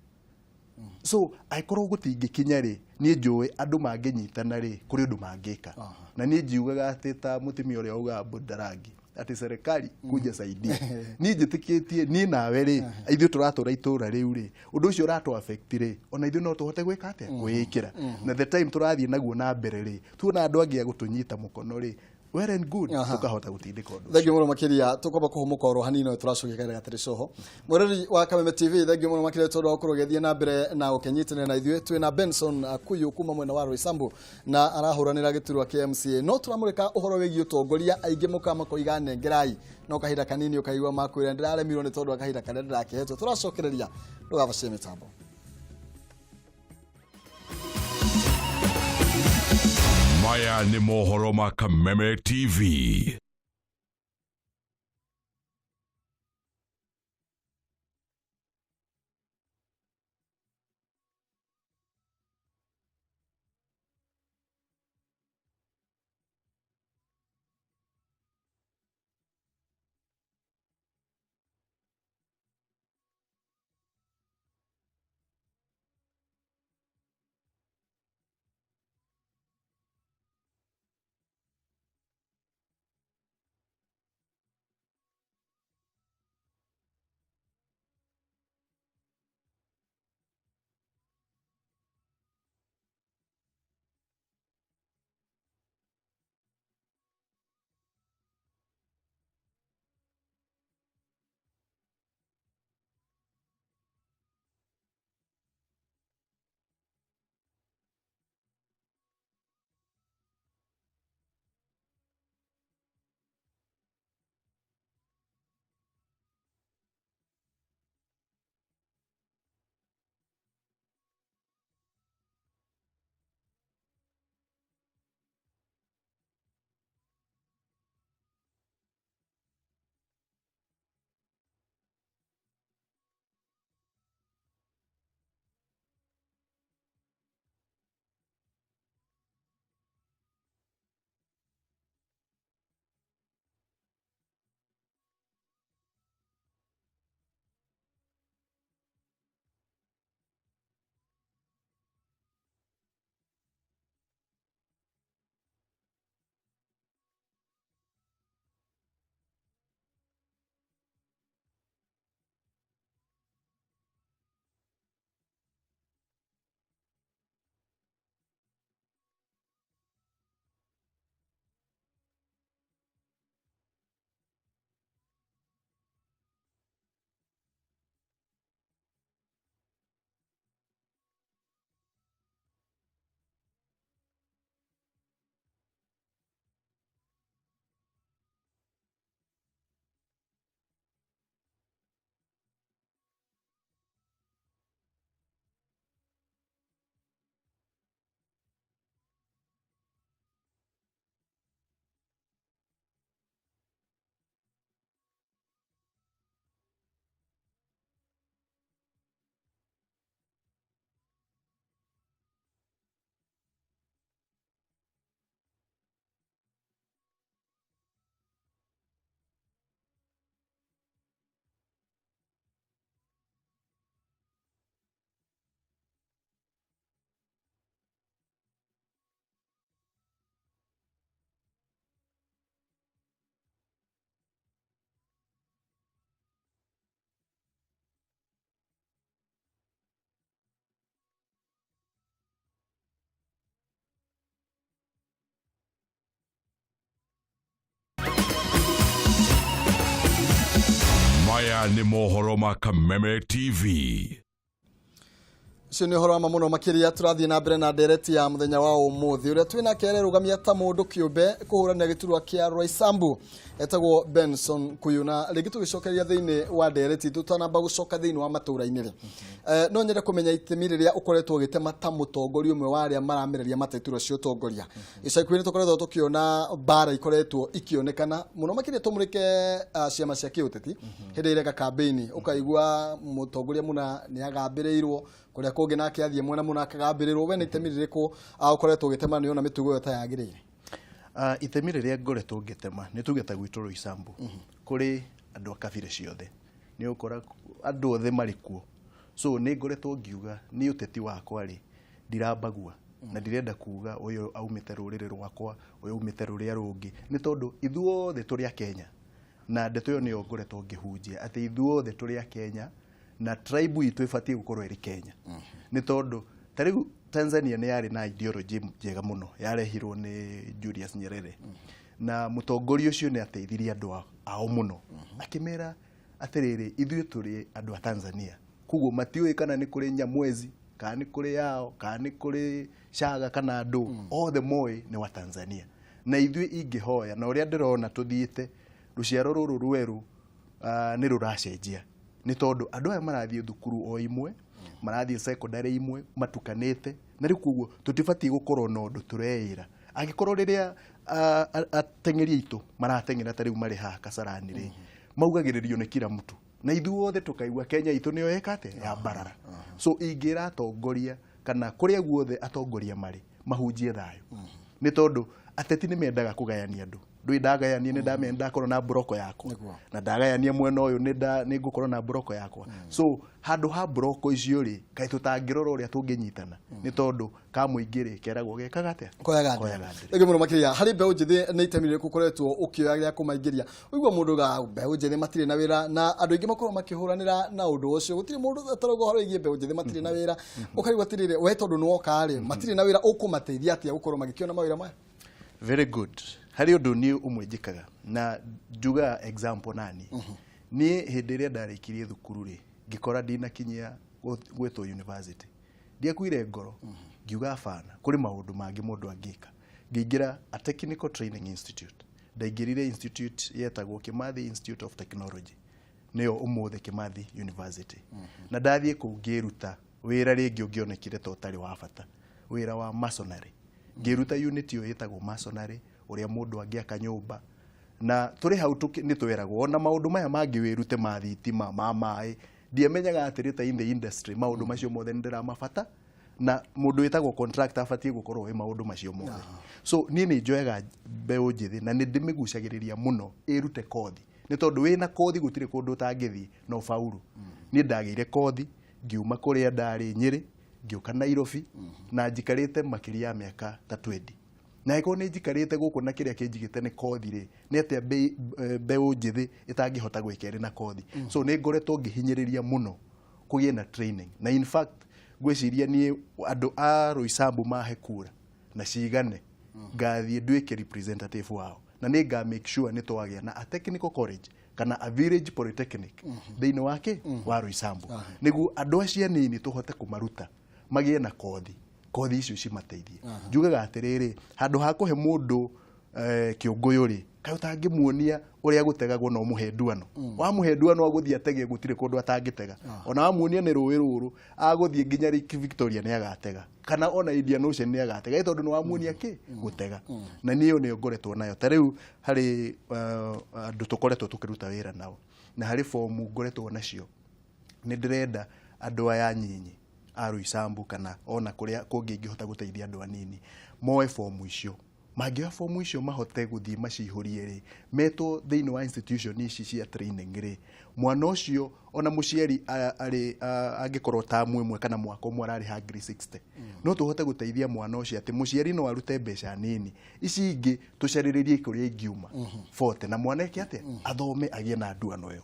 So angĩkorwo gũtingĩkinya rĩ, niĩ njũĩ andũ mangĩnyitana rĩ, kũrĩ ũndũ mangĩka. Na niĩ njiugaga atĩ ta mũtumia ũrĩa augaga Bundarangi atĩ serikali kuja saidia, niĩ njĩtĩkĩtie niĩ nawe rĩ, ithuĩ tũratũra itũra rĩu rĩ, ũndũ ũcio ũratũ affect rĩ, ona ithuĩ no tũhote gwĩka atĩa, kwĩĩkĩra. Na the time tũrathiĩ naguo na mbere rĩ, tuona andũ angĩ a gũtũnyita mũkono rĩ, well and good, tũkahota gũtindĩka ũndũ. Thengiũ mũno makĩria. Tũkwamba kũhũmũka oro hanini no tũracokia kahinda gatarĩ coho. Mwĩrori wa Kameme TV, thengiũ mũno makĩria tondũ wa gũkorwo ũgĩthiĩ na mbere na ũkĩnyitanĩra na ithuĩ. Twĩna Benson Kuyu kuma mwena wa Roysambu na arahũranĩra gĩturwa kĩa MCA, no tũramũrĩka ũhoro wĩgiĩ ũtongoria. Aingĩ mũka makoiga nengerai, no kahinda kanini ũkaigua makwĩra ndĩraremirwo nĩ tondũ wa kahinda karĩa ndĩrakĩhetwo. Tũracokereria, ndũgabacie mĩtambo. Maya nĩ mohoro ma Kameme TV. Maya nĩ mohoro ma Kameme TV. Ũcio nĩ ũhoro wa ma mũno makĩria. Tũrathiĩ na mbere na ndereti ya mũthenya wa ũmũthĩ, ũrĩa twĩ nake arerũgamia ta mũndũ kĩũmbe kũhũranĩra gĩturwa kĩa Roysambu, etagwo Benson Kuyu. Na rĩngĩ tũgĩcokeria thĩinĩ wa ndereti, tũtanamba gũcoka thĩinĩ wa matũũra-inĩ rĩ, no nyende kũmenya itemi rĩrĩa ũkoretwo ũgĩtema ta mũtongoria ũmwe wa arĩa maramereria mata iturwa cia ũtongoria. Ica ikuhĩ nĩ tũkoretwo tũkĩona mbara ikoretwo ikĩonekana mũno makĩria, tũmũrĩke ciama cia kĩũteti hĩndĩ ĩreka kambĩini, ũkaigua mũtongoria mũna nĩ agambĩrĩirwo kũrĩa kũngĩ, nake athiĩ mwena mũna akagambĩrĩrwo. We nĩ itemi rĩrĩkũ ũkoretwo ũgĩtema nĩ ona mĩtugo ĩyo ta yagĩrĩire? Itemi rĩrĩa ngoretwo ngĩtema nĩ tuge ta gwitũ Roysambu kũrĩ andũ a kabira ciothe, nĩ ũkora andũ othe marĩ kuo. So nĩ ngoretwo ngiuga nĩ ũteti wakwa rĩ, ndirambagua na ndirenda kuga ũyũ aumĩte rũrĩrĩ rwakwa, ũyũ aumĩte rũrĩa rũngĩ, nĩ tondũ ithuothe tũrĩ a Kenya. Na ndeto ĩyo nĩyo ngoretwo ngĩhunjia, atĩ ithuothe tũrĩ a Kenya na tribe itũ ĩbatiĩ gũkorwo ĩrĩ Kenya. Nĩ tondũ ta rĩu Tanzania nĩ yarĩ na ideology njega mũno yarehirwo nĩ Julius Nyerere, na mũtongoria ũcio nĩ ateithirie andũ ao mũno, akĩmera atĩrĩrĩ, ithuĩ tũrĩ andũ a Tanzania, koguo matiũĩ kana nĩ kũrĩ Nyamwezi, kana nĩ kũrĩ yao, kana nĩ kũrĩ Chaga, kana andũ othe moĩ nĩ wa Tanzania. Na ithuĩ ingĩhoya na ũrĩa ndĩrona tũthiĩte, rũciaro rũrũ rwerũ nĩ rũracenjia, nĩ tondũ andũ aya marathiĩ thukuru o imwe, marathiĩ secondary imwe, matukanĩte. Na rĩu koguo tũtibatiĩ gũkorwo na ũndũ tũreĩra angĩkorwo rĩrĩa ateng'eri aitũ marateng'era, ta rĩu marĩ haha Kasarani rĩ, maugagĩrĩrio nĩ kila mtu na ithuothe tũkaigua Kenya itũ nĩyo ĩka atĩa ya mbarara. So ingĩra atongoria kana kũrĩa guothe atongoria marĩ mahunjie thayũ, nĩ tondũ ateti nĩ mendaga kũgayania andũ. Ndũĩ ndagayania nĩ ndamenya ndakorwo na mburoko yakwa, na ndagayania mwena ũyũ nĩ ngũkorwo na mburoko yakwa. So handũ ha mburoko icio rĩ, kaĩ tũtangĩrora ũrĩa tũngĩnyitana? Nĩ tondũ ka mũingĩ rĩ, keragwo gekaga atĩa? Koyaga. Koyaga ndĩrĩ. Thengiũ mũno makĩria. Harĩ mbeũ njĩthĩ, nĩ itemi rĩrĩkũ ũkoretwo ũkĩoya rĩa kũmaingĩria? Ũigua mũndũ ga mbeũ njĩthĩ matirĩ na wĩra, na andũ aingĩ makorwo makĩhũranĩra na ũndũ ũcio. Gũtirĩ mũndũ atarauga ũhoro wĩgiĩ mbeũ njĩthĩ matirĩ na wĩra. Ũkarigwo atĩrĩrĩ, we tondũ nĩ woka rĩ, matirĩ na wĩra, ũkũmateithia atĩa gũkorwo magĩkĩona mawĩra maya? Very good. Harĩ ũndũ niĩ ũmwe njĩkaga na njugaga example nani. Niĩ hĩndĩ ĩrĩa ndarĩkirie thukuru rĩ, ngĩkora ndinakinyia gwĩtwo university, ndiakuire ngoro. Ngiuga bana, kũrĩ maũndũ mangĩ mũndũ angĩka. Ngĩingĩra a technical training institute. Ndaingĩrire institute yetagwo Kimathi Institute of Technology, nĩyo ũmũthĩ Kimathi University. Na ndathiĩ kũu ngĩruta wĩra rĩngĩ ũngĩonekire ta ũtarĩ wa bata, wĩra wa masonry. Ngĩruta unit ĩyo ĩtagwo masonry, ũrĩa mũndũ angĩaka nyũmba. Na tũrĩ hau nĩ tweragwo ona maũndũ maya mangĩ wĩrute, ma thitima, ma maĩ. Ndiamenyaga atĩrĩ ta in the industry maũndũ macio mothe nĩ ndĩramabata, na mũndũ wĩtagwo contractor abatiĩ gũkorwo wĩ maũndũ macio mothe. So niĩ nĩ njoyaga mbeũ njĩthĩ na nĩ ndĩmĩgucagĩrĩria mũno ĩrute kothi, nĩ tondũ wĩna kothi gũtirĩ kũndũ ũtangĩthiĩ na ũfaulu. Niĩ ndagĩire kothi, ngiuma kũrĩa ndarĩ Nyĩrĩ, ngĩũka Nairobi, na njikarĩte makĩria ya mĩaka ta 20. Na angĩkorwo nĩ njikarĩte gũkũ na kĩrĩa kĩnjigĩte nĩ kothi rĩ, nĩ atĩa mbeũ njĩthĩ ĩtangĩhota gwĩka ĩrĩ na kothi? So nĩ ngoretwo ngĩhinyĩrĩria mũno kũgĩe na training. Na in fact ngwĩciria niĩ andũ a Roysambu mahe kura na cigane, ngathiĩ nduĩke representative wao, na nĩ nga make sure nĩ twagĩa na a technical college kana a village polytechnic thĩinĩ wake wa Roysambu, nĩguo andũ acio anini tũhote kũmaruta magĩe na kothi, kothi icio cimateithie. Njugaga atĩrĩrĩ, handũ ha kũhe mũndũ kĩũngũyũ rĩ, kaĩ ũtangĩmuonia ũrĩa gũtegagwo na ũmũhe nduano? Wamũhe nduano agũthiĩ atege, gũtirĩ kũndũ atangĩtega. Ona wamuonia nĩ rũĩ rũrũ, agũthiĩ nginya Lake Victoria nĩ agatega, kana ona Indian Ocean nĩ agatega, ĩ tondũ nĩ wamuonia kĩ gũtega. Na niĩ ĩyo nĩyo ngoretwo nayo. Ta rĩu harĩ andũ tũkoretwo tũkĩruta wĩra nao, na harĩ fomu ngoretwo nacio, nĩ ndĩrenda andũ aya nyinyi a Roysambu kana ona kũrĩa kũngĩ ingĩhota gũteithia andũ anini moe fomu icio. Mangĩoya fomu icio mahote gũthiĩ macihũrie rĩ, metwo thĩinĩ wa institution ici cia training rĩ, mwana ũcio ona mũciari arĩ angĩkorwo tamu ĩmwe kana mwaka ũmwe ararĩha ngiri 60, no tũhote gũteithia mwana ũcio atĩ mũciari no arute mbeca nini, ici ingĩ tũcarĩrĩrie kũrĩa ingiuma 40, na mwana eke atĩa? Athome agĩe na nduano ĩyo.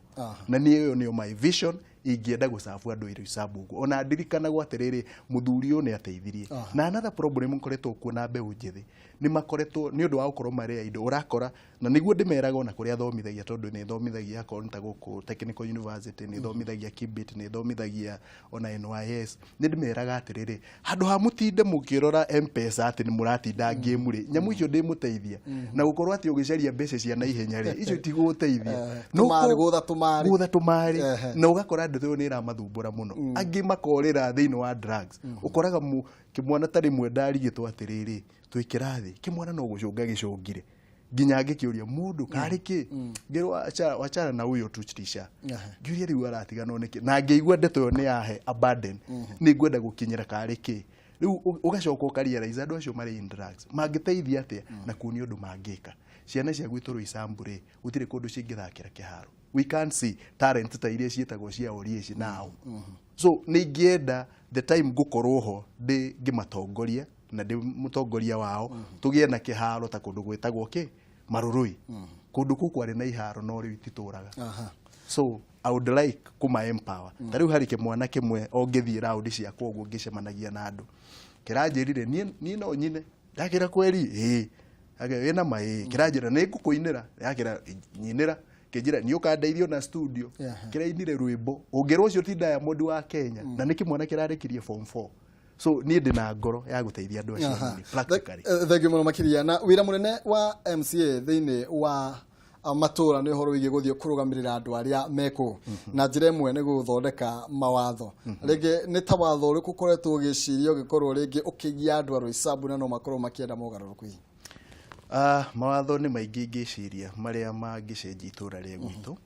Na niĩ ĩyo nĩyo my vision. Ingĩenda gũcabu andũ a Roysambu ũguo ona ndirikanagwo atĩrĩrĩ, mũthuri ũyũ nĩ ateithirie. Na another problem ngoretwo kuona, mbeũ njĩthĩ nĩ makoretwo nĩ ũndũ wa gũkorwo marĩ idle, ũrakora, na nĩguo ndĩmeraga ona kũrĩa thomithagia, tondũ nĩ thomithagia akorwo nĩ ta gũkũ Technical University, nĩ thomithagia Kibit, nĩ thomithagia ona NYS, nĩ ndĩmeraga atĩrĩrĩ, handũ ha mũtinde mũkĩrora M-Pesa atĩ nĩ mũratinda game rĩ, nyamũ icio ndĩmũteithia na gũkorwo atĩ ũgĩcaria mbeca cia naihenya rĩ, icio itigũgũteithia. No Tũmarĩ, gũtha tũmarĩ. Gũtha tũmarĩ, na ũgakora ndeto ĩyo nĩ ĩramathumbũra mũno. Angĩ makorĩra thĩinĩ wa drugs. Ũkoraga kĩmwana ta rĩmwe ndarigĩtwo atĩrĩrĩ, twĩ kĩrathi, kĩmwana no gũcũnga gĩcũngire nginya ngĩkĩũria mũndũ karĩ kĩ, ngĩrwo wachana na huyo tu tisha. Ngĩũria rĩu aratiganwo nĩkĩ, na ngĩigua ndeto ĩyo nĩ yahe a burden, nĩ ngwenda gũkinyĩra karĩ kĩ. Rĩu ũgacoka ũkarealize andũ acio marĩ in drugs mangĩteithia atĩa na kuonia ũndũ mangĩka. Ciana cia gwitũ Roysambu rĩ, gũtirĩ kũndũ cingĩthakĩra kĩharo. We can't see talent ta iria ciĩtagwo cia Oliech now. So nĩ ingĩenda the time ngũkorwo ho ndĩ ngĩmatongoria na ndĩ mũtongoria wao, tũgĩe na kĩharo ta kũndũ gwĩtagwo kĩ Marũrũi. Kũndũ kũu kwarĩ na iharo no rĩu ititũraga. So I would like kũma empower. Ta rĩu harĩ kĩmwana kĩmwe o ngĩthiĩ raundi ciakwa ũguo ngĩcemanagia na andũ, kĩranjĩrire niĩ no nyine. Ndakĩra kweri ĩĩ. Ake wĩna ma ĩĩ. Kĩranjĩra nĩ ngũkũinĩra. Ndakĩra nyinĩra. Kĩnjĩra nĩ ũkandeithio na studio. Kĩrainire rwĩmbo ũngĩrwo ũcio ti Diamond wa Kenya, na nĩ kĩmwana kĩrarĩkirie form 4. So niĩ ndĩ na ngoro ya gũteithia andũ acio anini practically. Thank you mũno makĩria. Na wĩra mũnene wa MCA thĩinĩ wa matũra nĩ ũhoro wĩgiĩ gũthiĩ kũrũgamĩrĩra andũ arĩa mekũ na njĩra ĩmwe nĩ gũthondeka mawatho. Rĩngĩ nĩ ta watho ũrĩkũ ũkoretwo ũgĩciria ũgĩkorwo rĩngĩ ũkĩgia andũ a Roysambu na no makorwo makĩenda mogarũrũku hihi? Mawatho nĩ maingĩ ingĩciria marĩa mangĩcenjia itũra rĩa gwitũ,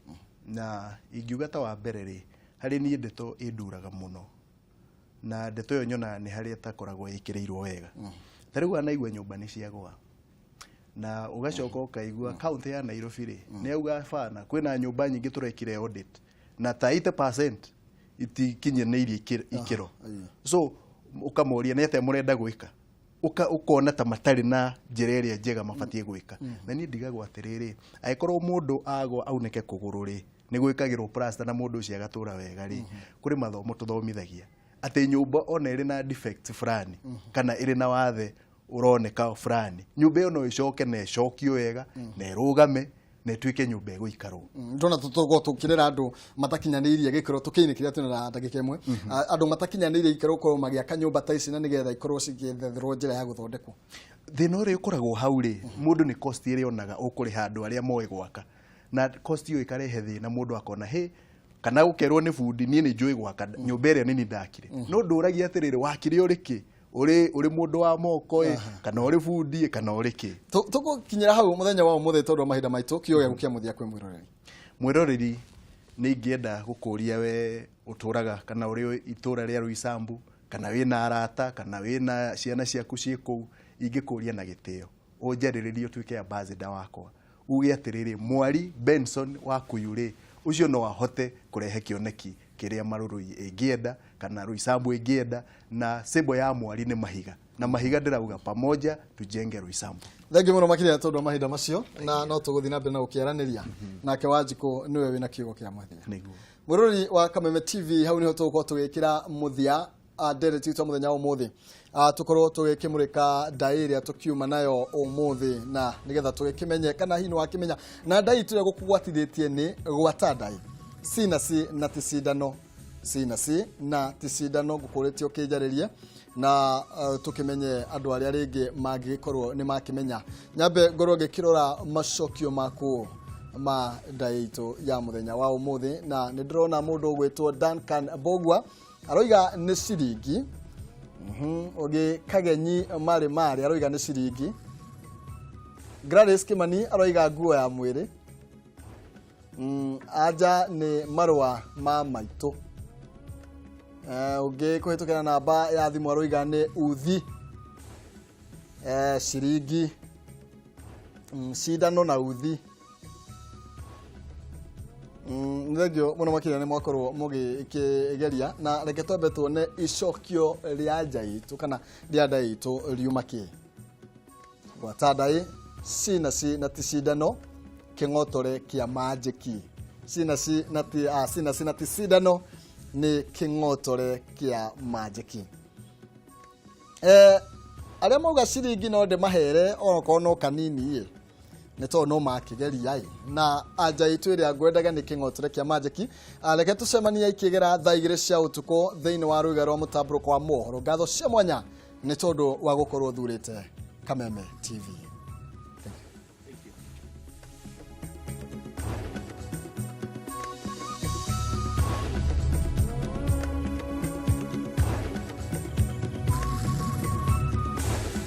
na ingiuga ta wa mbere rĩ, harĩ niĩ ndeto ĩnduraga mũno, na ndeto ĩyo nyonaga nĩ harĩa ĩtakoragwo ĩkĩrĩirwo wega. Ta rĩu wanaigua nyũmba nĩ ciagũa, na ũgacoka ũkaigua kaunti ya Nairobi rĩ, nĩ yauga bana kwĩna nyũmba nyingĩ tũrekire audit na ta 80% itikinyanĩirie ikĩro. So ũkamoria nĩ atĩa mũrenda gwĩka, ũkona ta matarĩ na njĩra ĩrĩa njega mabatiĩ gwĩka. Na niĩ ndigagwo atĩrĩrĩ, angĩkorwo mũndũ agwa aunĩke kũgũrũ rĩ, nĩ gwĩkagĩrwo plaster na mũndũ ũcio agatũra wega rĩ, kũrĩ mathomo tũthomithagia atĩ nyũmba ona ĩrĩ na defect fulani kana ĩrĩ na wathe ũroneka fulani, nyũmba ĩyo no ĩcoke na ĩcokio wega na ĩrũgame na ĩtuĩke nyũmba ĩgũikarwo. Ndona tũtũkorwo tũkĩrera andũ matakinyanĩirie gĩkĩro tũkĩinĩ kĩrĩa twĩna na ndagĩka ĩmwe. Andũ matakinyanĩirie gĩkĩro gũkorwo magĩaka nyũmba ta ici na nĩgetha ikorwo cigĩetherwo njĩra ya gũthondekwo. Thĩna ũrĩa ũkoragwo hau rĩ, mũndũ nĩ cost ĩrĩa onaga ũkũrĩha andũ arĩa moĩ gwaka, na cost ĩyo ĩkarehe thĩna, mũndũ akona hĩ kana gũkerwo nĩ bundi, niĩ nĩ njũĩ gwaka nyũmba ĩrĩa nini ndakire. No ndũragia atĩrĩrĩ, wakire ũrĩ kĩ? Ũrĩ mũndũ wa moko ĩ, kana ũrĩ bundi ĩ, kana ũrĩ kĩ? Tũgũkinyĩra hau mũthenya wa ũmũthĩ tondũ wa mahinda maitũ. Kiugo gĩaku kĩa mũthia kwĩ mwĩroreri. Mwĩroreri, nĩ ingĩenda gũkũria we ũtũraga kana ũrĩ itũra rĩa Roysambu, kana wĩna arata, kana wĩna ciana ciaku ciĩ kũu, ingĩkũria na gĩtĩo ũnjarĩrĩrie ũtuĩke ambassador wakwa, uge atĩrĩrĩ, mwari Benson wa Kuyu rĩ, ũcio no ahote kũrehe kĩoneki kĩrĩa Marũrũi ĩngĩenda kana Roysambu ĩngĩenda, na symbol ya mwari nĩ mahiga, na mahiga ndĩrauga pamoja tujenge Roysambu. Thengiũ mũno makĩria tondũ wa mahinda macio, na no tũgũthiĩ na mbere na gũkĩaranĩria nake. Wanjikũ nĩwe wĩna kiugo kĩa mũthia. Nĩguo. Mũrori wa Kameme TV, hau nĩho tũgũkorwo tũgĩkĩra mũthia ndereti itũ ya mũthenya wa ũmũthĩ. Tũkorwo tũgĩkĩmũrĩka ndaĩ ĩrĩa tũkiuma nayo ũmũthĩ, na nĩgetha tũgĩkĩmenye kana hihi nĩwakĩmenya na ndaĩ itũ ĩrĩa gũkũgwatithĩtie nĩ gwata ndaĩ C na C na ti cindano, C na C na ti cindano. Ngũkũrĩtie ũkĩnjarĩrie na tũkĩmenye andũ arĩa rĩngĩ mangĩgĩkorwo nĩ makĩmenya. Nyambe ngorwo ngĩkĩrora macokio maku ma ndaĩ itũ ya mũthenya wa ũmũthĩ, na nĩ ndĩrona mũndũ ũgwĩtwo Duncan Bogwa aroiga nĩ ciringi. Ũngĩ Kagenyi marĩ marĩ aroiga nĩ ciringi. Gladys Kimani aroiga nguo ya mwĩrĩ. Anja nĩ marũa ma maitũ. Ũngĩ kũhĩtũkĩra namba ya thimũ aroiga nĩ uthi, ciringi, cindano na uthi. Nĩ thengio mũno makĩria nĩ mwakorwo mũgĩkĩgeria, na reke twambe tuone icokio rĩa nja itũ kana rĩa nda itũ riuma kĩ. Gwata ndaĩ C na C na ti cindano, kĩng'otore kĩa manjĩki. C na C na ti, C na C na ti cindano. Nĩ Kĩng'otore kĩa Manjĩki. Arĩa mauga ciringi no ndĩmahere onokorwo no kanini ĩ, nĩ tondũ no makĩgeria ĩ, na anja itũ ĩrĩa ngwendaga nĩ Kĩng'otore kĩa Manjĩki. Reke tũcemanie ikĩgera thaa 2 cia ũtukũ thĩinĩ wa rũiga rwa mũtambũrũko wa mohoro. Ngatho cia mwanya nĩ tondũ wa gũkorwo thurĩte Kameme TV.